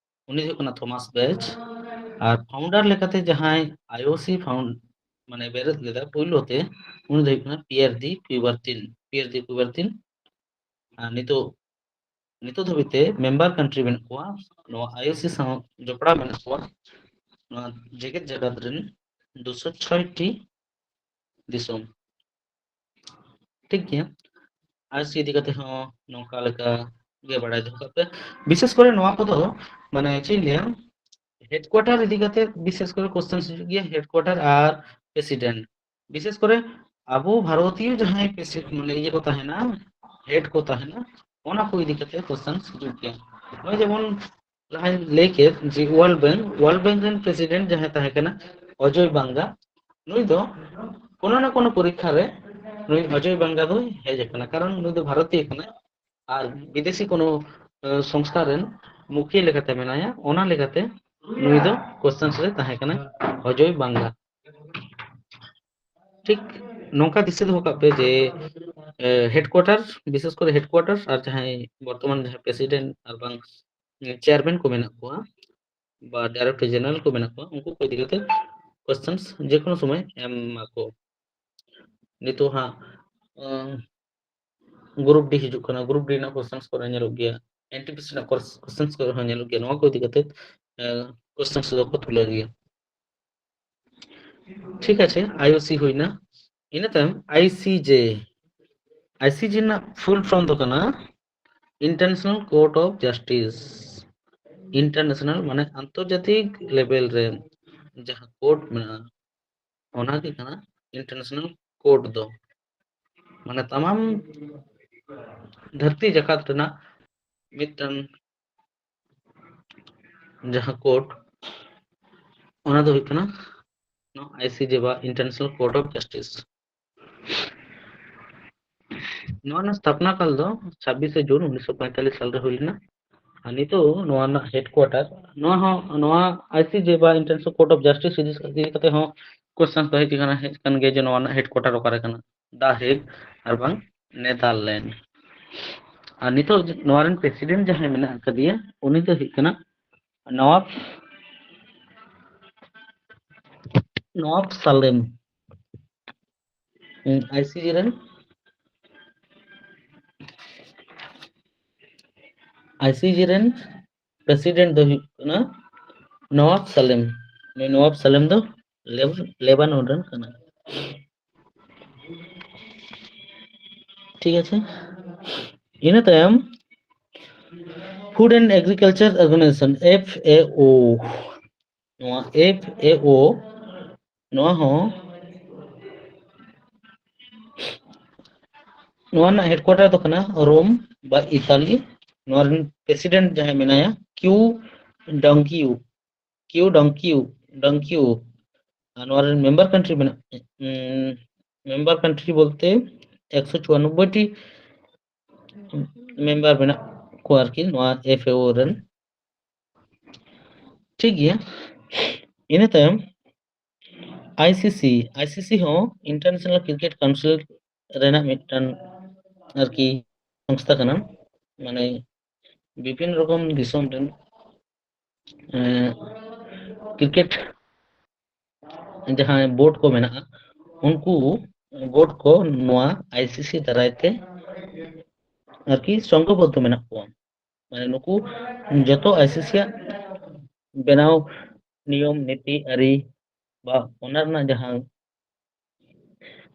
ᱩᱱᱤ ᱫᱚ ᱦᱩᱭᱩᱜ ᱠᱟᱱᱟ ᱛᱷᱚᱢᱟᱥ ᱵᱮᱪ᱾ ᱟᱨ ᱯᱷᱟᱣᱩᱱᱰᱟᱨ ᱞᱮᱠᱟᱛᱮ ᱡᱟᱦᱟᱸᱭ ᱟᱭ ᱳ ᱥᱤ ᱯᱷᱟᱣᱩᱱᱰ, ᱢᱟᱱᱮ, ᱵᱮᱨᱮᱫ ᱞᱮᱫᱟ ᱯᱳᱭᱞᱳ ᱛᱮ, ᱩᱱᱤ ᱫᱚ ᱦᱩᱭᱩᱜ ᱠᱟᱱᱟ ᱯᱤᱭᱮᱨ ᱫᱤ ᱠᱩᱭᱵᱟᱨᱛᱤᱱ, ᱯᱤᱭᱮᱨ ᱫᱤ ᱠᱩᱭᱵᱟᱨᱛᱤᱱ᱾ ᱟᱨ ᱱᱤᱛᱚᱜ, ᱱᱤᱛᱚᱜ ᱫᱷᱟᱹᱵᱤᱡ ᱛᱮ ᱢᱮᱢᱵᱟᱨ ᱠᱟᱱᱴᱨᱤ ᱢᱮᱱᱟᱜ ᱠᱚᱣᱟ ᱱᱚᱣᱟ ᱟᱭ ᱳ ᱥᱤ ᱥᱟᱶ ᱡᱚᱯᱲᱟᱣ ᱢᱮᱱᱟᱜ ᱠᱚᱣᱟ ᱱᱚᱣᱟ ᱡᱮᱜᱮᱛ ᱡᱟᱠᱟᱛ ᱨᱮᱱ ᱫᱩᱥᱚ ᱪᱷᱚᱭ ᱴᱤ ᱫᱤᱥᱚᱢ᱾ ᱴᱷᱤᱠ ᱜᱮᱭᱟ, ᱟᱭ ᱳ ᱥᱤ ᱤᱫᱤ ᱠᱟᱛᱮ ᱦᱚᱸ ᱱᱚᱝᱠᱟ ᱞᱮᱠᱟ ᱜᱮ ᱵᱟᱲᱟᱭ ᱫᱚᱦᱚ ᱠᱟᱜ ᱯᱮ᱾ ᱵᱤᱥᱮᱥ ᱠᱚᱨᱮ ᱱᱚᱣᱟ ᱠᱚᱫᱚ, ᱢᱟᱱᱮ, ᱪᱮᱫ ᱤᱧ ᱞᱟᱹᱭᱟ, ᱦᱮᱰᱠᱩᱣᱟᱴᱟᱨ ᱤᱫᱤ ᱠᱟᱛᱮ ᱵᱤᱥᱮᱥ ᱠᱚᱨᱮ ᱠᱚᱥᱪᱮᱱ ᱦᱤᱡᱩᱜ ᱜᱮᱭᱟ, ᱦᱮᱰᱠᱩᱣᱟᱴᱟᱨ ᱟᱨ ᱯᱨᱮᱥᱤᱰᱮᱱᱴ᱾ ᱵᱤᱥᱮᱥ ᱠᱚᱨᱮ ᱟᱵᱚ ᱵᱷᱟᱨᱚᱛᱤᱭᱚ ᱡᱟᱦᱟᱸᱭ ᱯᱨᱮᱥᱤ-, ᱢᱟᱱᱮ, ᱤᱭᱟᱹ ᱠᱚ ᱛᱟᱦᱮᱱᱟ, ᱦᱮᱰ ᱠᱚ ᱛᱟᱦᱮᱱᱟ, ᱚᱱᱟ ᱠᱚ ᱤᱫᱤ ᱠᱟᱛᱮ ᱠᱚᱥᱪᱮᱱ ᱦᱤᱡᱩᱜ ᱜᱮᱭᱟ᱾ ᱱᱚᱜᱼᱚᱭ ᱡᱮᱢᱚᱱ ᱞᱟᱦᱟᱧ ᱞᱟᱹᱭ ᱠᱮᱫ ᱡᱮ ᱣᱟᱨᱞᱰ ᱵᱮᱝᱠ, ᱣᱟᱨᱞᱰ ᱵᱮᱝᱠ ᱨᱮᱱ ᱯᱨᱮᱥᱤᱰᱮᱱᱴ ᱡᱟᱦᱟᱸᱭ ᱛᱟᱦᱮᱸ ᱠᱟᱱᱟ ᱚᱡᱚᱭ ᱵᱟᱝᱜᱟ, ᱱᱩᱭ ᱫᱚ ᱠᱳᱱᱳ ᱱᱟ ᱠᱳᱱᱳ ᱯᱚᱨᱤᱠᱠᱷᱟ ᱨᱮ ᱱᱩᱭ ᱚᱡᱚᱭ ᱵᱟᱝᱜᱟ ᱫᱚᱭ ᱦᱮᱡ ᱟᱠᱟᱱᱟ, ᱠᱟᱨᱚᱱ ᱱᱩᱭ ᱫᱚ ᱵᱷᱟᱨᱚᱛᱤᱭᱚ ᱠᱟᱱᱟᱭ᱾ ᱟᱨ ᱵᱤᱫᱮᱥᱤ ᱠᱳᱱᱳ, ᱮ, ᱥᱚᱝᱥᱛᱷᱟ ᱨᱮᱱ ᱢᱩᱠᱷᱤᱭᱟᱹ ᱞᱮᱠᱟᱛᱮ ᱢᱮᱱᱟᱭᱟ, ᱚᱱᱟ ᱞᱮᱠᱟᱛᱮ ᱱᱩᱭ ᱫᱚ ᱠᱚᱥᱪᱮᱱᱥ ᱨᱮ ᱛᱟᱦᱮᱸ ᱠᱟᱱᱟ ᱚᱡᱚᱭ ᱵᱟᱝᱜᱟ᱾ ᱴᱷᱤᱠ ᱱᱚᱝᱠᱟ ᱫᱤᱥᱟᱹ ᱫᱚᱦᱚ ᱠᱟᱜ ᱯᱮ ᱡᱮ ᱦᱮᱰᱠᱩᱣᱟᱴᱟᱨ, ᱵᱤᱥᱮᱥ ᱠᱚᱨᱮ ᱦᱮᱰᱠᱩᱣᱟᱴᱟᱨ ᱟᱨ ᱡᱟᱦᱟᱸᱭ ᱵᱚᱨᱛᱚᱢᱟᱱ ᱡᱟᱦᱟᱸᱭ ᱯᱨᱮᱥᱤᱰᱮᱱᱴ ᱟᱨ ᱵᱟᱝ ᱪᱮᱭᱟᱨᱢᱮᱱ ᱠᱚ ᱢᱮᱱᱟᱜ ᱠᱚᱣᱟ ᱵᱟ ᱰᱟᱭᱨᱮᱠᱴᱚᱨ ᱡᱮᱱᱟᱨᱮᱞ ᱠᱚ ᱢᱮᱱᱟᱜ ᱠᱚᱣᱟ, ᱩᱱᱠᱩ ᱠᱚ ᱤᱫᱤ ᱠᱟᱛᱮ ᱠᱚᱥᱪᱮᱱᱥ ᱡᱮ ᱠᱳᱱᱳ ᱥᱚᱢᱚᱭ ᱮᱢ ᱟᱠᱚ᱾ ᱱᱤᱛᱚᱜ ᱦᱟᱸᱜ ᱜᱨᱩᱯ ᱰᱤ ᱦᱤᱡᱩᱜ ᱠᱟᱱᱟ, ᱜᱨᱩᱯ ᱰᱤ ᱨᱮᱱᱟᱜ ᱠᱚᱥᱪᱮᱱᱥ ᱠᱚᱨᱮ ᱧᱮᱞᱚᱜ ᱜᱮᱭᱟ, ᱮᱱᱴᱤᱯᱤᱥᱤ ᱨᱮᱱᱟᱜ ᱠᱚᱥᱪᱮᱱᱥ ᱠᱚᱨᱮ ᱦᱚᱸ ᱧᱮᱞᱚᱜ ᱜᱮᱭᱟ, ᱱᱚᱣᱟ ᱠᱚ ᱤᱫᱤ ᱠᱟᱛᱮ ᱠᱚᱥᱪᱮᱱᱥ ᱫᱚᱠᱚ ᱛᱩᱞᱟᱹᱣ ᱜᱮᱭᱟ᱾ ᱴᱷᱤᱠ ᱟᱪᱷᱮ, ᱟᱭᱳᱥᱤ ᱦᱩᱭᱱᱟ᱾ ᱤᱱᱟᱹ ᱛᱟᱭᱚᱢ ᱟᱭᱥᱤᱡᱮ᱾ ᱟᱭᱥᱤᱡᱮ ᱨᱮᱱᱟᱜ ᱯᱷᱩᱞ ᱯᱷᱚᱨᱢ ᱫᱚ ᱠᱟᱱᱟ international court of justice. International ᱢᱟᱱᱮ ᱟᱱᱛᱚᱨᱡᱟᱛᱤᱠ ᱞᱮᱵᱮᱞ ᱨᱮ ᱡᱟᱦᱟᱸ ᱠᱳᱨᱴ ᱢᱮᱱᱟᱜᱼᱟ, ᱚᱱᱟ ᱜᱮ ᱠᱟᱱᱟ ᱤᱱᱴᱟᱨᱱᱮᱥᱱᱟᱞ ᱠᱳᱨᱴ ᱫᱚ᱾ ᱢᱟᱱᱮ ᱛᱟᱢᱟᱢ ᱫᱷᱟᱹᱨᱛᱤ ᱡᱟᱠᱟᱛ ᱨᱮᱱᱟᱜ ᱢᱤᱫᱴᱟᱝ ᱡᱟᱦᱟᱸ ᱠᱳᱨᱴ, ᱚᱱᱟ ᱫᱚ ᱦᱩᱭᱩᱜ ᱠᱟᱱᱟ ᱱᱚᱣᱟ ᱟᱭᱥᱤᱡᱮ ᱵᱟ ᱤᱱᱴᱟᱨᱱᱮᱥᱱᱟᱞ ᱠᱳᱨᱴ ᱚᱯᱷ ᱡᱟᱥᱴᱤᱥ᱾ ᱱᱚᱣᱟ ᱨᱮᱱᱟᱜ ᱥᱛᱷᱟᱯᱚᱱᱟ ᱠᱟᱞ ᱫᱚ ᱪᱷᱟᱵᱵᱤᱥᱮ ᱡᱩᱱ ᱩᱱᱤᱥᱥᱚ ᱯᱚᱸᱭᱛᱟᱞᱞᱤᱥ ᱥᱟᱞ ᱨᱮ ᱦᱩᱭ ᱞᱮᱱᱟ᱾ ᱟᱨ ᱱᱤᱛᱚᱜ ᱱᱚᱣᱟ ᱨᱮᱱᱟᱜ ᱦᱮᱰᱠᱩᱣᱟᱴᱟᱨ, ᱱᱚᱣᱟ ᱦᱚᱸ, ᱱᱚᱣᱟ ᱟᱭᱥᱤᱡᱮ ᱵᱟ ᱤᱱᱴᱟᱨᱱᱮᱥᱱᱟᱞ ᱠᱳᱨᱴ ᱚᱯᱷ ᱡᱟᱥᱴᱤᱥ ᱤᱫᱤ ᱠᱟᱛᱮ ᱦᱚᱸ ᱠᱚᱥᱪᱮᱱ ᱫᱚ ᱦᱮᱡ ᱟᱠᱟᱱᱟ, ᱦᱮᱡ ᱟᱠᱟᱱ ᱜᱮᱭᱟ ᱡᱮ ᱱᱚᱣᱟ ᱨᱮᱱᱟᱜ ᱦᱮᱰᱠᱩᱣᱟᱴᱟᱨ ᱚᱠᱟᱨᱮ ᱠᱟᱱᱟ, ᱫᱟ ᱦᱮᱜᱽ ᱟᱨ ᱵᱟᱝ ᱱᱮᱫᱟᱨᱞᱮᱱᱰ᱾ ᱟᱨ ᱱᱤᱛᱚᱜ ᱱᱚᱣᱟ ᱨᱮᱱ ᱯᱨᱮᱥᱤᱰᱮᱱᱴ ᱡᱟᱦᱟᱸᱭ ᱢᱮᱱᱟᱜ ᱟᱠᱟᱫᱮᱭᱟ, ᱩᱱᱤ ᱫᱚ ᱦᱩᱭᱩᱜ ᱠᱟᱱᱟ ᱱᱚᱣᱟᱵ, ᱱᱚᱣᱟᱵ ᱥᱟᱞᱮᱢ᱾ ᱟᱭᱥᱤᱡᱮ ᱨᱮᱱ, ᱟᱭᱥᱤᱡᱮ ᱨᱮᱱ ᱯᱨᱮᱥᱤᱰᱮᱱᱴ ᱫᱚ ᱦᱩᱭᱩᱜ ᱠᱟᱱᱟ ᱱᱚᱣᱟᱵ ᱥᱟᱞᱮᱢ᱾ ᱱᱩᱭ ᱱᱚᱣᱟᱵ ᱥᱟᱞᱮᱢ ᱫᱚ ᱞᱮᱵ-, ᱞᱮᱵᱟᱱᱚᱱ ᱨᱮᱱ ᱠᱟᱱᱟᱭ᱾ ᱴᱷᱤᱠ ᱟᱪᱷᱮ, ᱤᱱᱟᱹ ᱛᱟᱭᱚᱢ Food and Agriculture Organization, F A O. ᱱᱚᱣᱟ ᱮᱯᱷ ᱮ ᱳ, ᱱᱚᱣᱟ ᱦᱚᱸ, ᱱᱚᱣᱟ ᱨᱮᱱᱟᱜ ᱦᱮᱰᱠᱩᱣᱟᱴᱟᱨ ᱫᱚ ᱠᱟᱱᱟ ᱨᱳᱢ ᱵᱟ ᱤᱛᱟᱞᱤ᱾ ᱱᱚᱣᱟ ᱨᱮᱱ ᱯᱨᱮᱥᱤᱰᱮᱱᱴ ᱡᱟᱦᱟᱸᱭ ᱢᱮᱱᱟᱭᱟ, ᱠᱤᱭᱩ ᱰᱟᱝᱠᱤᱭᱩ, ᱠᱤᱭᱩ ᱰᱟᱝᱠᱤᱭᱩ, ᱰᱟᱝᱠᱤᱭᱩ᱾ ᱟᱨ ᱱᱚᱣᱟ ᱨᱮᱱ ᱢᱮᱢᱵᱟᱨ ᱠᱟᱱᱴᱨᱤ ᱢᱮᱱᱟᱜ, ᱩᱸ, ᱢᱮᱢᱵᱟᱨ ᱠᱟᱱᱴᱨᱤ ᱵᱚᱞᱛᱮ ᱮᱠᱥᱚ ᱪᱩᱣᱟᱱᱱᱚᱵᱵᱳᱭ ᱴᱤ ᱢᱮᱢᱵᱟᱨ ᱢᱮᱱᱟᱜ ᱠᱚᱣᱟ ᱟᱨᱠᱤ ᱱᱚᱣᱟ ᱮᱯᱷ ᱮ ᱳ ᱨᱮᱱ᱾ ᱴᱷᱤᱠ ᱜᱮᱭᱟ, ᱤᱱᱟᱹ ᱛᱟᱭᱚᱢ ᱟᱭᱥᱤᱥᱤ, ᱟᱭᱥᱤᱥᱤ ᱦᱚᱸ ᱤᱱᱴᱟᱨᱱᱮᱥᱱᱟᱞ ᱠᱨᱤᱠᱮᱴ ᱠᱟᱣᱩᱱᱥᱤᱞ ᱨᱮᱱᱟᱜ ᱢᱤᱫᱴᱟᱝ ᱟᱨᱠᱤ ᱥᱚᱝᱥᱛᱷᱟ ᱠᱟᱱᱟ᱾ ᱢᱟᱱᱮ ᱵᱤᱵᱷᱤᱱᱱᱚ ᱨᱚᱠᱚᱢ ᱫᱤᱥᱚᱢ ᱨᱮᱱ ᱠᱨᱤᱠᱮᱴ ᱡᱟᱦᱟᱸᱭ ᱵᱳᱨᱰ ᱠᱚ ᱢᱮᱱᱟᱜᱼᱟ, ᱩᱱᱠᱩ ᱵᱳᱨᱰ ᱠᱚ ᱱᱚᱣᱟ ᱟᱭᱥᱤᱥᱤ ᱫᱟᱨᱟᱭ ᱛᱮ ᱟᱨᱠᱤ ᱥᱚᱝᱜᱷᱚᱵᱚᱫᱽᱫᱷᱚ ᱢᱮᱱᱟᱜ ᱠᱚᱣᱟ᱾ ᱢᱟᱱᱮ ᱱᱩᱠᱩ ᱡᱚᱛᱚ ᱟᱭᱥᱤᱥᱤ ᱟᱜ ᱵᱮᱱᱟᱣ ᱱᱤᱭᱚᱢ, ᱱᱤᱛᱤ, ᱟᱹᱨᱤ ᱵᱟ ᱚᱱᱟ ᱨᱮᱱᱟᱜ ᱡᱟᱦᱟᱸ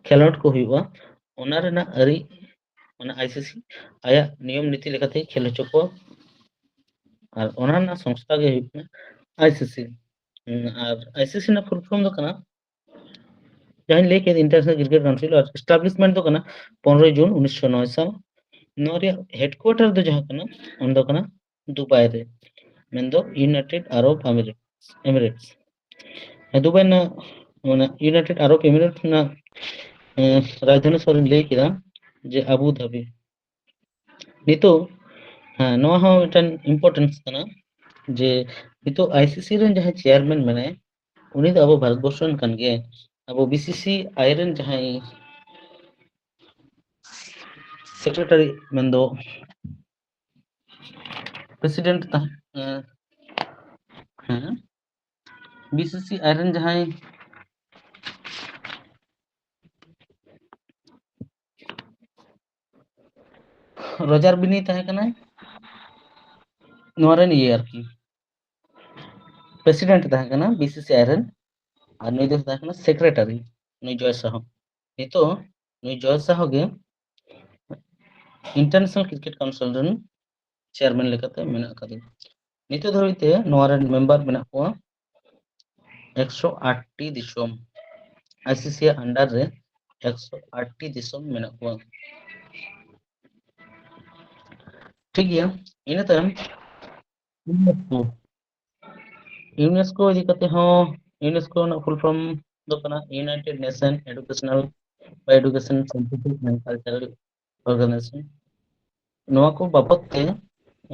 ᱠᱷᱮᱞᱳᱰ ᱠᱚ ᱦᱩᱭᱩᱜᱼᱟ, ᱚᱱᱟ ᱨᱮᱱᱟᱜ ᱟᱹᱨᱤ, ᱚᱱᱟ ᱟᱭᱥᱤᱥᱤ ᱟᱭᱟᱜ ᱱᱤᱭᱚᱢ ᱱᱤᱛᱤ ᱞᱮᱠᱟᱛᱮ ᱠᱷᱮᱞ ᱦᱚᱪᱚ ᱠᱚᱣᱟ᱾ ᱟᱨ ᱚᱱᱟ ᱨᱮᱱᱟᱜ ᱥᱚᱝᱥᱛᱷᱟ ᱜᱮ ᱦᱩᱭᱩᱜ ᱠᱟᱱᱟ ᱟᱭᱥᱤᱥᱤ᱾ ᱟᱨ ᱟᱭᱥᱤᱥᱤ ᱨᱮᱱᱟᱜ ᱯᱷᱩᱞ ᱯᱷᱚᱨᱢ ᱫᱚ ᱠᱟᱱᱟ, ᱡᱟᱦᱟᱸᱧ ᱞᱟᱹᱭ ᱠᱮᱫ, ᱤᱱᱴᱟᱨᱱᱮᱥᱱᱟᱞ ᱠᱨᱤᱠᱮᱴ ᱠᱟᱣᱩᱱᱥᱤᱞ, ᱟᱨ ᱮᱥᱴᱟᱵᱞᱤᱥᱢᱮᱱᱴ ᱫᱚ ᱠᱟᱱᱟ ᱯᱚᱱᱨᱚᱭ ᱡᱩᱱ ᱩᱱᱤᱥᱥᱚ ᱱᱚᱭ ᱥᱟᱞ᱾ ᱱᱚᱣᱟ ᱨᱮᱭᱟᱜ ᱦᱮᱰᱠᱩᱣᱟᱴᱟᱨ ᱫᱚ ᱡᱟᱦᱟᱸ ᱠᱟᱱᱟ, ᱚᱱᱟ ᱫᱚ ᱠᱟᱱᱟ ᱫᱩᱵᱟᱭ ᱨᱮ, ᱢᱮᱱᱫᱚ ᱤᱭᱩᱱᱟᱭᱴᱮᱰ ᱟᱨᱚᱵ ᱮᱢᱤᱨᱮᱴᱥ, ᱮᱢᱤᱨᱮᱴᱥ᱾ ᱦᱮᱸ, ᱫᱩᱵᱟᱭ ᱨᱮᱱᱟᱜ ᱚᱱᱟ ᱤᱭᱩᱱᱟᱭᱴᱮᱰ ᱟᱨᱚᱵ ᱮᱢᱤᱨᱮᱴᱥ ᱨᱮᱱᱟᱜ, ᱮᱸ, ᱨᱟᱡᱽᱫᱷᱟᱱᱤ ᱥᱚᱦᱚᱨᱤᱧ ᱞᱟᱹᱭ ᱠᱮᱫᱟ ᱡᱮ ᱟᱵᱩ ᱫᱷᱟᱵᱤ᱾ ᱱᱤᱛᱚᱜ, ᱦᱮᱸ, ᱱᱚᱣᱟ ᱦᱚᱸ ᱢᱤᱫᱴᱮᱱ ᱤᱢᱯᱚᱨᱴᱮᱱᱥ ᱠᱟᱱᱟ ᱡᱮ ᱱᱤᱛᱚᱜ ᱟᱭᱥᱤᱥᱤ ᱨᱮᱱ ᱡᱟᱦᱟᱸᱭ ᱪᱮᱭᱟᱨᱢᱮᱱ ᱢᱮᱱᱟᱭ, ᱩᱱᱤ ᱫᱚ ᱟᱵᱚ ᱵᱷᱟᱨᱚᱛ ᱵᱚᱨᱥᱚ ᱨᱮᱱ ᱠᱟᱱ ᱜᱮᱭᱟᱭ᱾ ᱟᱵᱚ ᱵᱤᱥᱤᱥᱤᱟᱭ ᱨᱮᱱ ᱡᱟᱦᱟᱸᱭ ᱥᱮᱠᱨᱮᱴᱟᱨᱤ ᱢᱮᱱᱫᱚ ᱯᱨᱮᱥᱤᱰᱮᱱᱴ ᱛᱟᱦᱮᱸ, ᱮᱸ, ᱦᱮᱸ, ᱵᱤᱥᱤᱥᱤᱟᱭ ᱨᱮᱱ ᱡᱟᱦᱟᱸᱭ ᱨᱚᱡᱟᱨ ᱵᱤᱱᱤ ᱛᱟᱦᱮᱸ ᱠᱟᱱᱟᱭ ᱱᱚᱣᱟ ᱨᱮᱱ ᱤᱭᱟᱹ ᱟᱨᱠᱤ ᱯᱨᱮᱥᱤᱰᱮᱱᱴ ᱛᱟᱦᱮᱸ ᱠᱟᱱᱟ ᱵᱤᱥᱤᱥᱤᱟᱭ ᱨᱮᱱ, ᱟᱨ ᱱᱩᱭ ᱫᱚ ᱛᱟᱦᱮᱸ ᱠᱟᱱᱟ ᱥᱮᱠᱨᱮᱴᱟᱨᱤ, ᱱᱩᱭ ᱡᱚᱭ ᱥᱟᱦᱚ᱾ ᱱᱤᱛᱚᱜ ᱱᱩᱭ ᱡᱚᱭ ᱥᱟᱦᱚ ᱜᱮ ᱤᱱᱴᱟᱨᱱᱮᱥᱱᱟᱞ ᱠᱨᱤᱠᱮᱴ ᱠᱟᱣᱩᱱᱥᱤᱞ ᱨᱮᱱ ᱪᱮᱭᱟᱨᱢᱮᱱ ᱞᱮᱠᱟᱛᱮ ᱢᱮᱱᱟᱜ ᱟᱠᱟᱫᱮᱭᱟ᱾ ᱱᱤᱛᱚᱜ ᱫᱷᱟᱹᱵᱤᱡ ᱛᱮ ᱱᱚᱣᱟ ᱨᱮᱱ ᱢᱮᱢᱵᱟᱨ ᱢᱮᱱᱟᱜ ᱠᱚᱣᱟ ᱮᱠᱥᱚ ᱟᱴ ᱴᱤ ᱫᱤᱥᱚᱢ᱾ ᱟᱭᱥᱤᱥᱤ ᱟᱜ under ᱨᱮ ᱮᱠᱥᱚ ᱟᱴ ᱴᱤ ᱫᱤᱥᱚᱢ ᱢᱮᱱᱟᱜ ᱠᱚᱣᱟ᱾ ᱴᱷᱤᱠ ᱜᱮᱭᱟ, ᱤᱱᱟᱹ ᱛᱟᱭᱚᱢ ᱤᱭᱩᱱᱮᱥᱠᱳ᱾ ᱤᱭᱩᱱᱮᱥᱠᱳ ᱤᱫᱤ ᱠᱟᱛᱮ ᱦᱚᱸ, ᱤᱭᱩᱱᱮᱥᱠᱳ ᱨᱮᱱᱟᱜ ᱯᱷᱩᱞ ᱯᱷᱚᱨᱢ ᱫᱚ ᱠᱟᱱᱟ United Nation Educational, Education, Scientific and Cultural Organization᱾ ᱱᱚᱣᱟ ᱠᱚ ᱵᱟᱵᱚᱛ ᱛᱮ,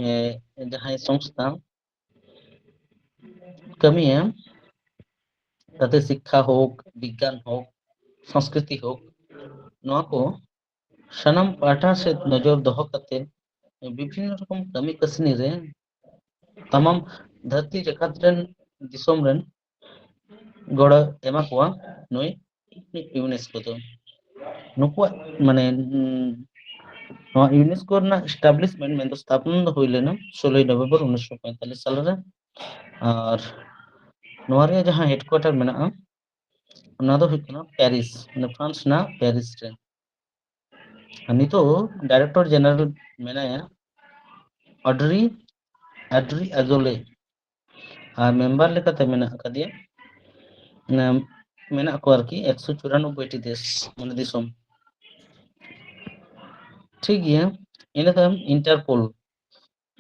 ᱮ, ᱡᱟᱦᱟᱸᱭ ᱥᱚᱝᱥᱛᱷᱟ ᱠᱟᱹᱢᱤᱭᱟ, ᱛᱟᱛᱮ ᱥᱤᱠᱠᱷᱟ ᱦᱳᱠ, ᱵᱤᱜᱽᱜᱟᱱ ᱦᱳᱠ, ᱥᱚᱝᱥᱠᱨᱤᱛᱤ ᱦᱳᱠ, ᱱᱚᱣᱟ ᱠᱚ ᱥᱟᱱᱟᱢ ᱯᱟᱦᱴᱟ ᱥᱮᱫ ᱱᱚᱡᱚᱨ ᱫᱚᱦᱚ ᱠᱟᱛᱮ ᱵᱤᱵᱷᱤᱱᱱᱚ ᱨᱚᱠᱚᱢ ᱠᱟᱹᱢᱤ ᱠᱟᱹᱥᱱᱤ ᱨᱮ ᱛᱟᱢᱟᱢ ᱫᱷᱟᱹᱨᱛᱤ ᱡᱟᱠᱟᱛ ᱨᱮᱱ ᱫᱤᱥᱚᱢ ᱨᱮᱱ ᱜᱚᱲᱚ ᱮᱢᱟ ᱠᱚᱣᱟ ᱱᱩᱭ ᱤᱭᱩᱱᱮᱥᱠᱳ ᱫᱚ᱾ ᱱᱩᱠᱩᱣᱟᱜ ᱢᱟᱱᱮ ᱩᱸ, ᱱᱚᱣᱟ ᱤᱭᱩᱱᱮᱥᱠᱳ ᱨᱮᱱᱟᱜ ᱮᱥᱴᱟᱵᱞᱤᱥᱢᱮᱱᱴ ᱢᱮᱱᱫᱚ ᱥᱛᱷᱟᱯᱚᱱ ᱫᱚ ᱦᱩᱭ ᱞᱮᱱᱟ ᱥᱳᱞᱳᱭ ᱱᱚᱵᱷᱮᱢᱵᱚᱨ ᱩᱱᱤᱥᱥᱚ ᱯᱚᱸᱭᱛᱟᱞᱞᱤᱥ ᱥᱟᱞ ᱨᱮ᱾ ᱟᱨ ᱱᱚᱣᱟ ᱨᱮᱭᱟᱜ ᱡᱟᱦᱟᱸ ᱦᱮᱰᱠᱩᱣᱟᱴᱟᱨ ᱢᱮᱱᱟᱜᱼᱟ, ᱚᱱᱟ ᱫᱚ ᱦᱩᱭᱩᱜ ᱠᱟᱱᱟ ᱯᱮᱨᱤᱥ, ᱢᱟᱱᱮ ᱯᱷᱨᱟᱱᱥ ᱨᱮᱱᱟᱜ ᱯᱮᱨᱤᱥ ᱨᱮ᱾ ᱟᱨ ᱱᱤᱛᱚᱜ ᱰᱟᱭᱨᱮᱠᱴᱚᱨ ᱡᱮᱱᱟᱨᱟᱞ ᱢᱮᱱᱟᱭᱟ ᱚᱰᱨᱤ, ᱚᱰᱨᱤ ᱟᱡᱳᱞᱮ᱾ ᱟᱨ ᱢᱮᱢᱵᱟᱨ ᱞᱮᱠᱟᱛᱮ ᱢᱮᱱᱟᱜ ᱟᱠᱟᱫᱮᱭᱟ, ᱢᱟᱱᱮ, ᱢᱮᱱᱟᱜ ᱠᱚᱣᱟ ᱟᱨᱠᱤ ᱮᱠᱥᱚ ᱪᱩᱨᱟᱱᱚᱵᱵᱳᱭ ᱴᱤ ᱫᱮᱥ, ᱢᱟᱱᱮ ᱫᱤᱥᱚᱢ᱾ ᱴᱷᱤᱠ ᱜᱮᱭᱟ, ᱤᱱᱟᱹ ᱛᱟᱭᱚᱢ ᱤᱱᱴᱟᱨᱯᱳᱞ᱾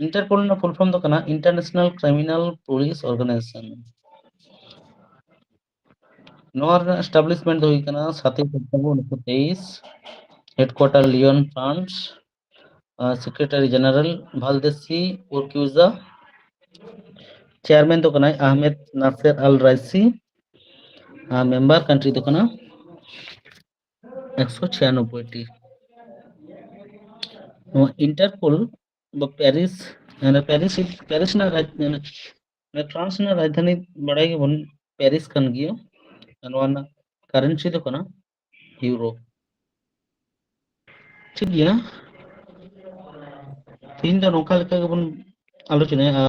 ᱤᱱᱴᱟᱨᱯᱳᱞ ᱨᱮᱱᱟᱜ ᱯᱷᱩᱞ ᱯᱷᱚᱨᱢ ᱫᱚ ᱠᱟᱱᱟ ᱤᱱᱴᱟᱨᱱᱮᱥᱱᱟᱞ ᱠᱨᱤᱢᱤᱱᱟᱞ ᱯᱩᱞᱤᱥ ᱚᱨᱜᱟᱱᱟᱭᱡᱮᱥᱚᱱ᱾ ᱱᱚᱣᱟ ᱨᱮᱱᱟᱜ ᱮᱥᱴᱟᱵᱞᱤᱥᱢᱮᱱᱴ ᱫᱚ ᱦᱩᱭ ᱠᱟᱱᱟ ᱥᱟᱛᱮᱭ ᱥᱮᱯᱴᱮᱢᱵᱚᱨ ᱩᱱᱤᱥᱥᱚ ᱛᱮᱭᱤᱥ, headquarter Lyon, France. Secretary general ᱵᱷᱟᱞᱫᱮᱥᱤ ᱩᱨᱠᱤᱭᱩᱡᱟ᱾ ᱪᱮᱭᱟᱨᱢᱮᱱ ᱫᱚ ᱠᱟᱱᱟᱭ ᱟᱦᱢᱮᱫ ᱱᱟᱥᱮᱨ ᱟᱞ ᱨᱟᱭᱥᱤ᱾ ᱟᱨ ᱢᱮᱢᱵᱟᱨ ᱠᱟᱱᱴᱨᱤ ᱫᱚ ᱠᱟᱱᱟ ᱮᱠᱥᱚ ᱪᱷᱤᱭᱟᱱᱚᱵᱵᱳᱭ ᱴᱤ᱾ ᱱᱚᱣᱟ ᱤᱱᱴᱟᱨᱯᱳᱞ ᱫᱚ ᱯᱮᱨᱤᱥ, ᱢᱟᱱᱮ ᱯᱮᱨᱤᱥ, ᱯᱮᱨᱤᱥ ᱨᱮᱱᱟᱜ ᱨᱟᱡᱽ-, ᱢᱟᱱᱮ ᱯᱷᱨᱟᱱᱥ ᱨᱮᱱᱟᱜ ᱨᱟᱡᱽᱫᱷᱟᱱᱤ ᱵᱟᱲᱟᱭ ᱜᱮᱵᱚᱱ ᱯᱮᱨᱤᱥ ᱠᱟᱱ ᱜᱮᱭᱟ᱾ ᱟᱨ ᱱᱚᱣᱟ ᱨᱮᱱᱟᱜ ᱠᱟᱨᱮᱱᱥᱤ ᱫᱚ ᱠᱟᱱᱟ ᱤᱭᱩᱨᱳ᱾ ᱴᱷᱤᱠ ᱜᱮᱭᱟ, ᱛᱮᱦᱮᱧ ᱫᱚ ᱱᱚᱝᱠᱟ ᱞᱮᱠᱟ ᱜᱮᱵᱚᱱ ᱟᱞᱳᱪᱚᱱᱟᱭᱟ᱾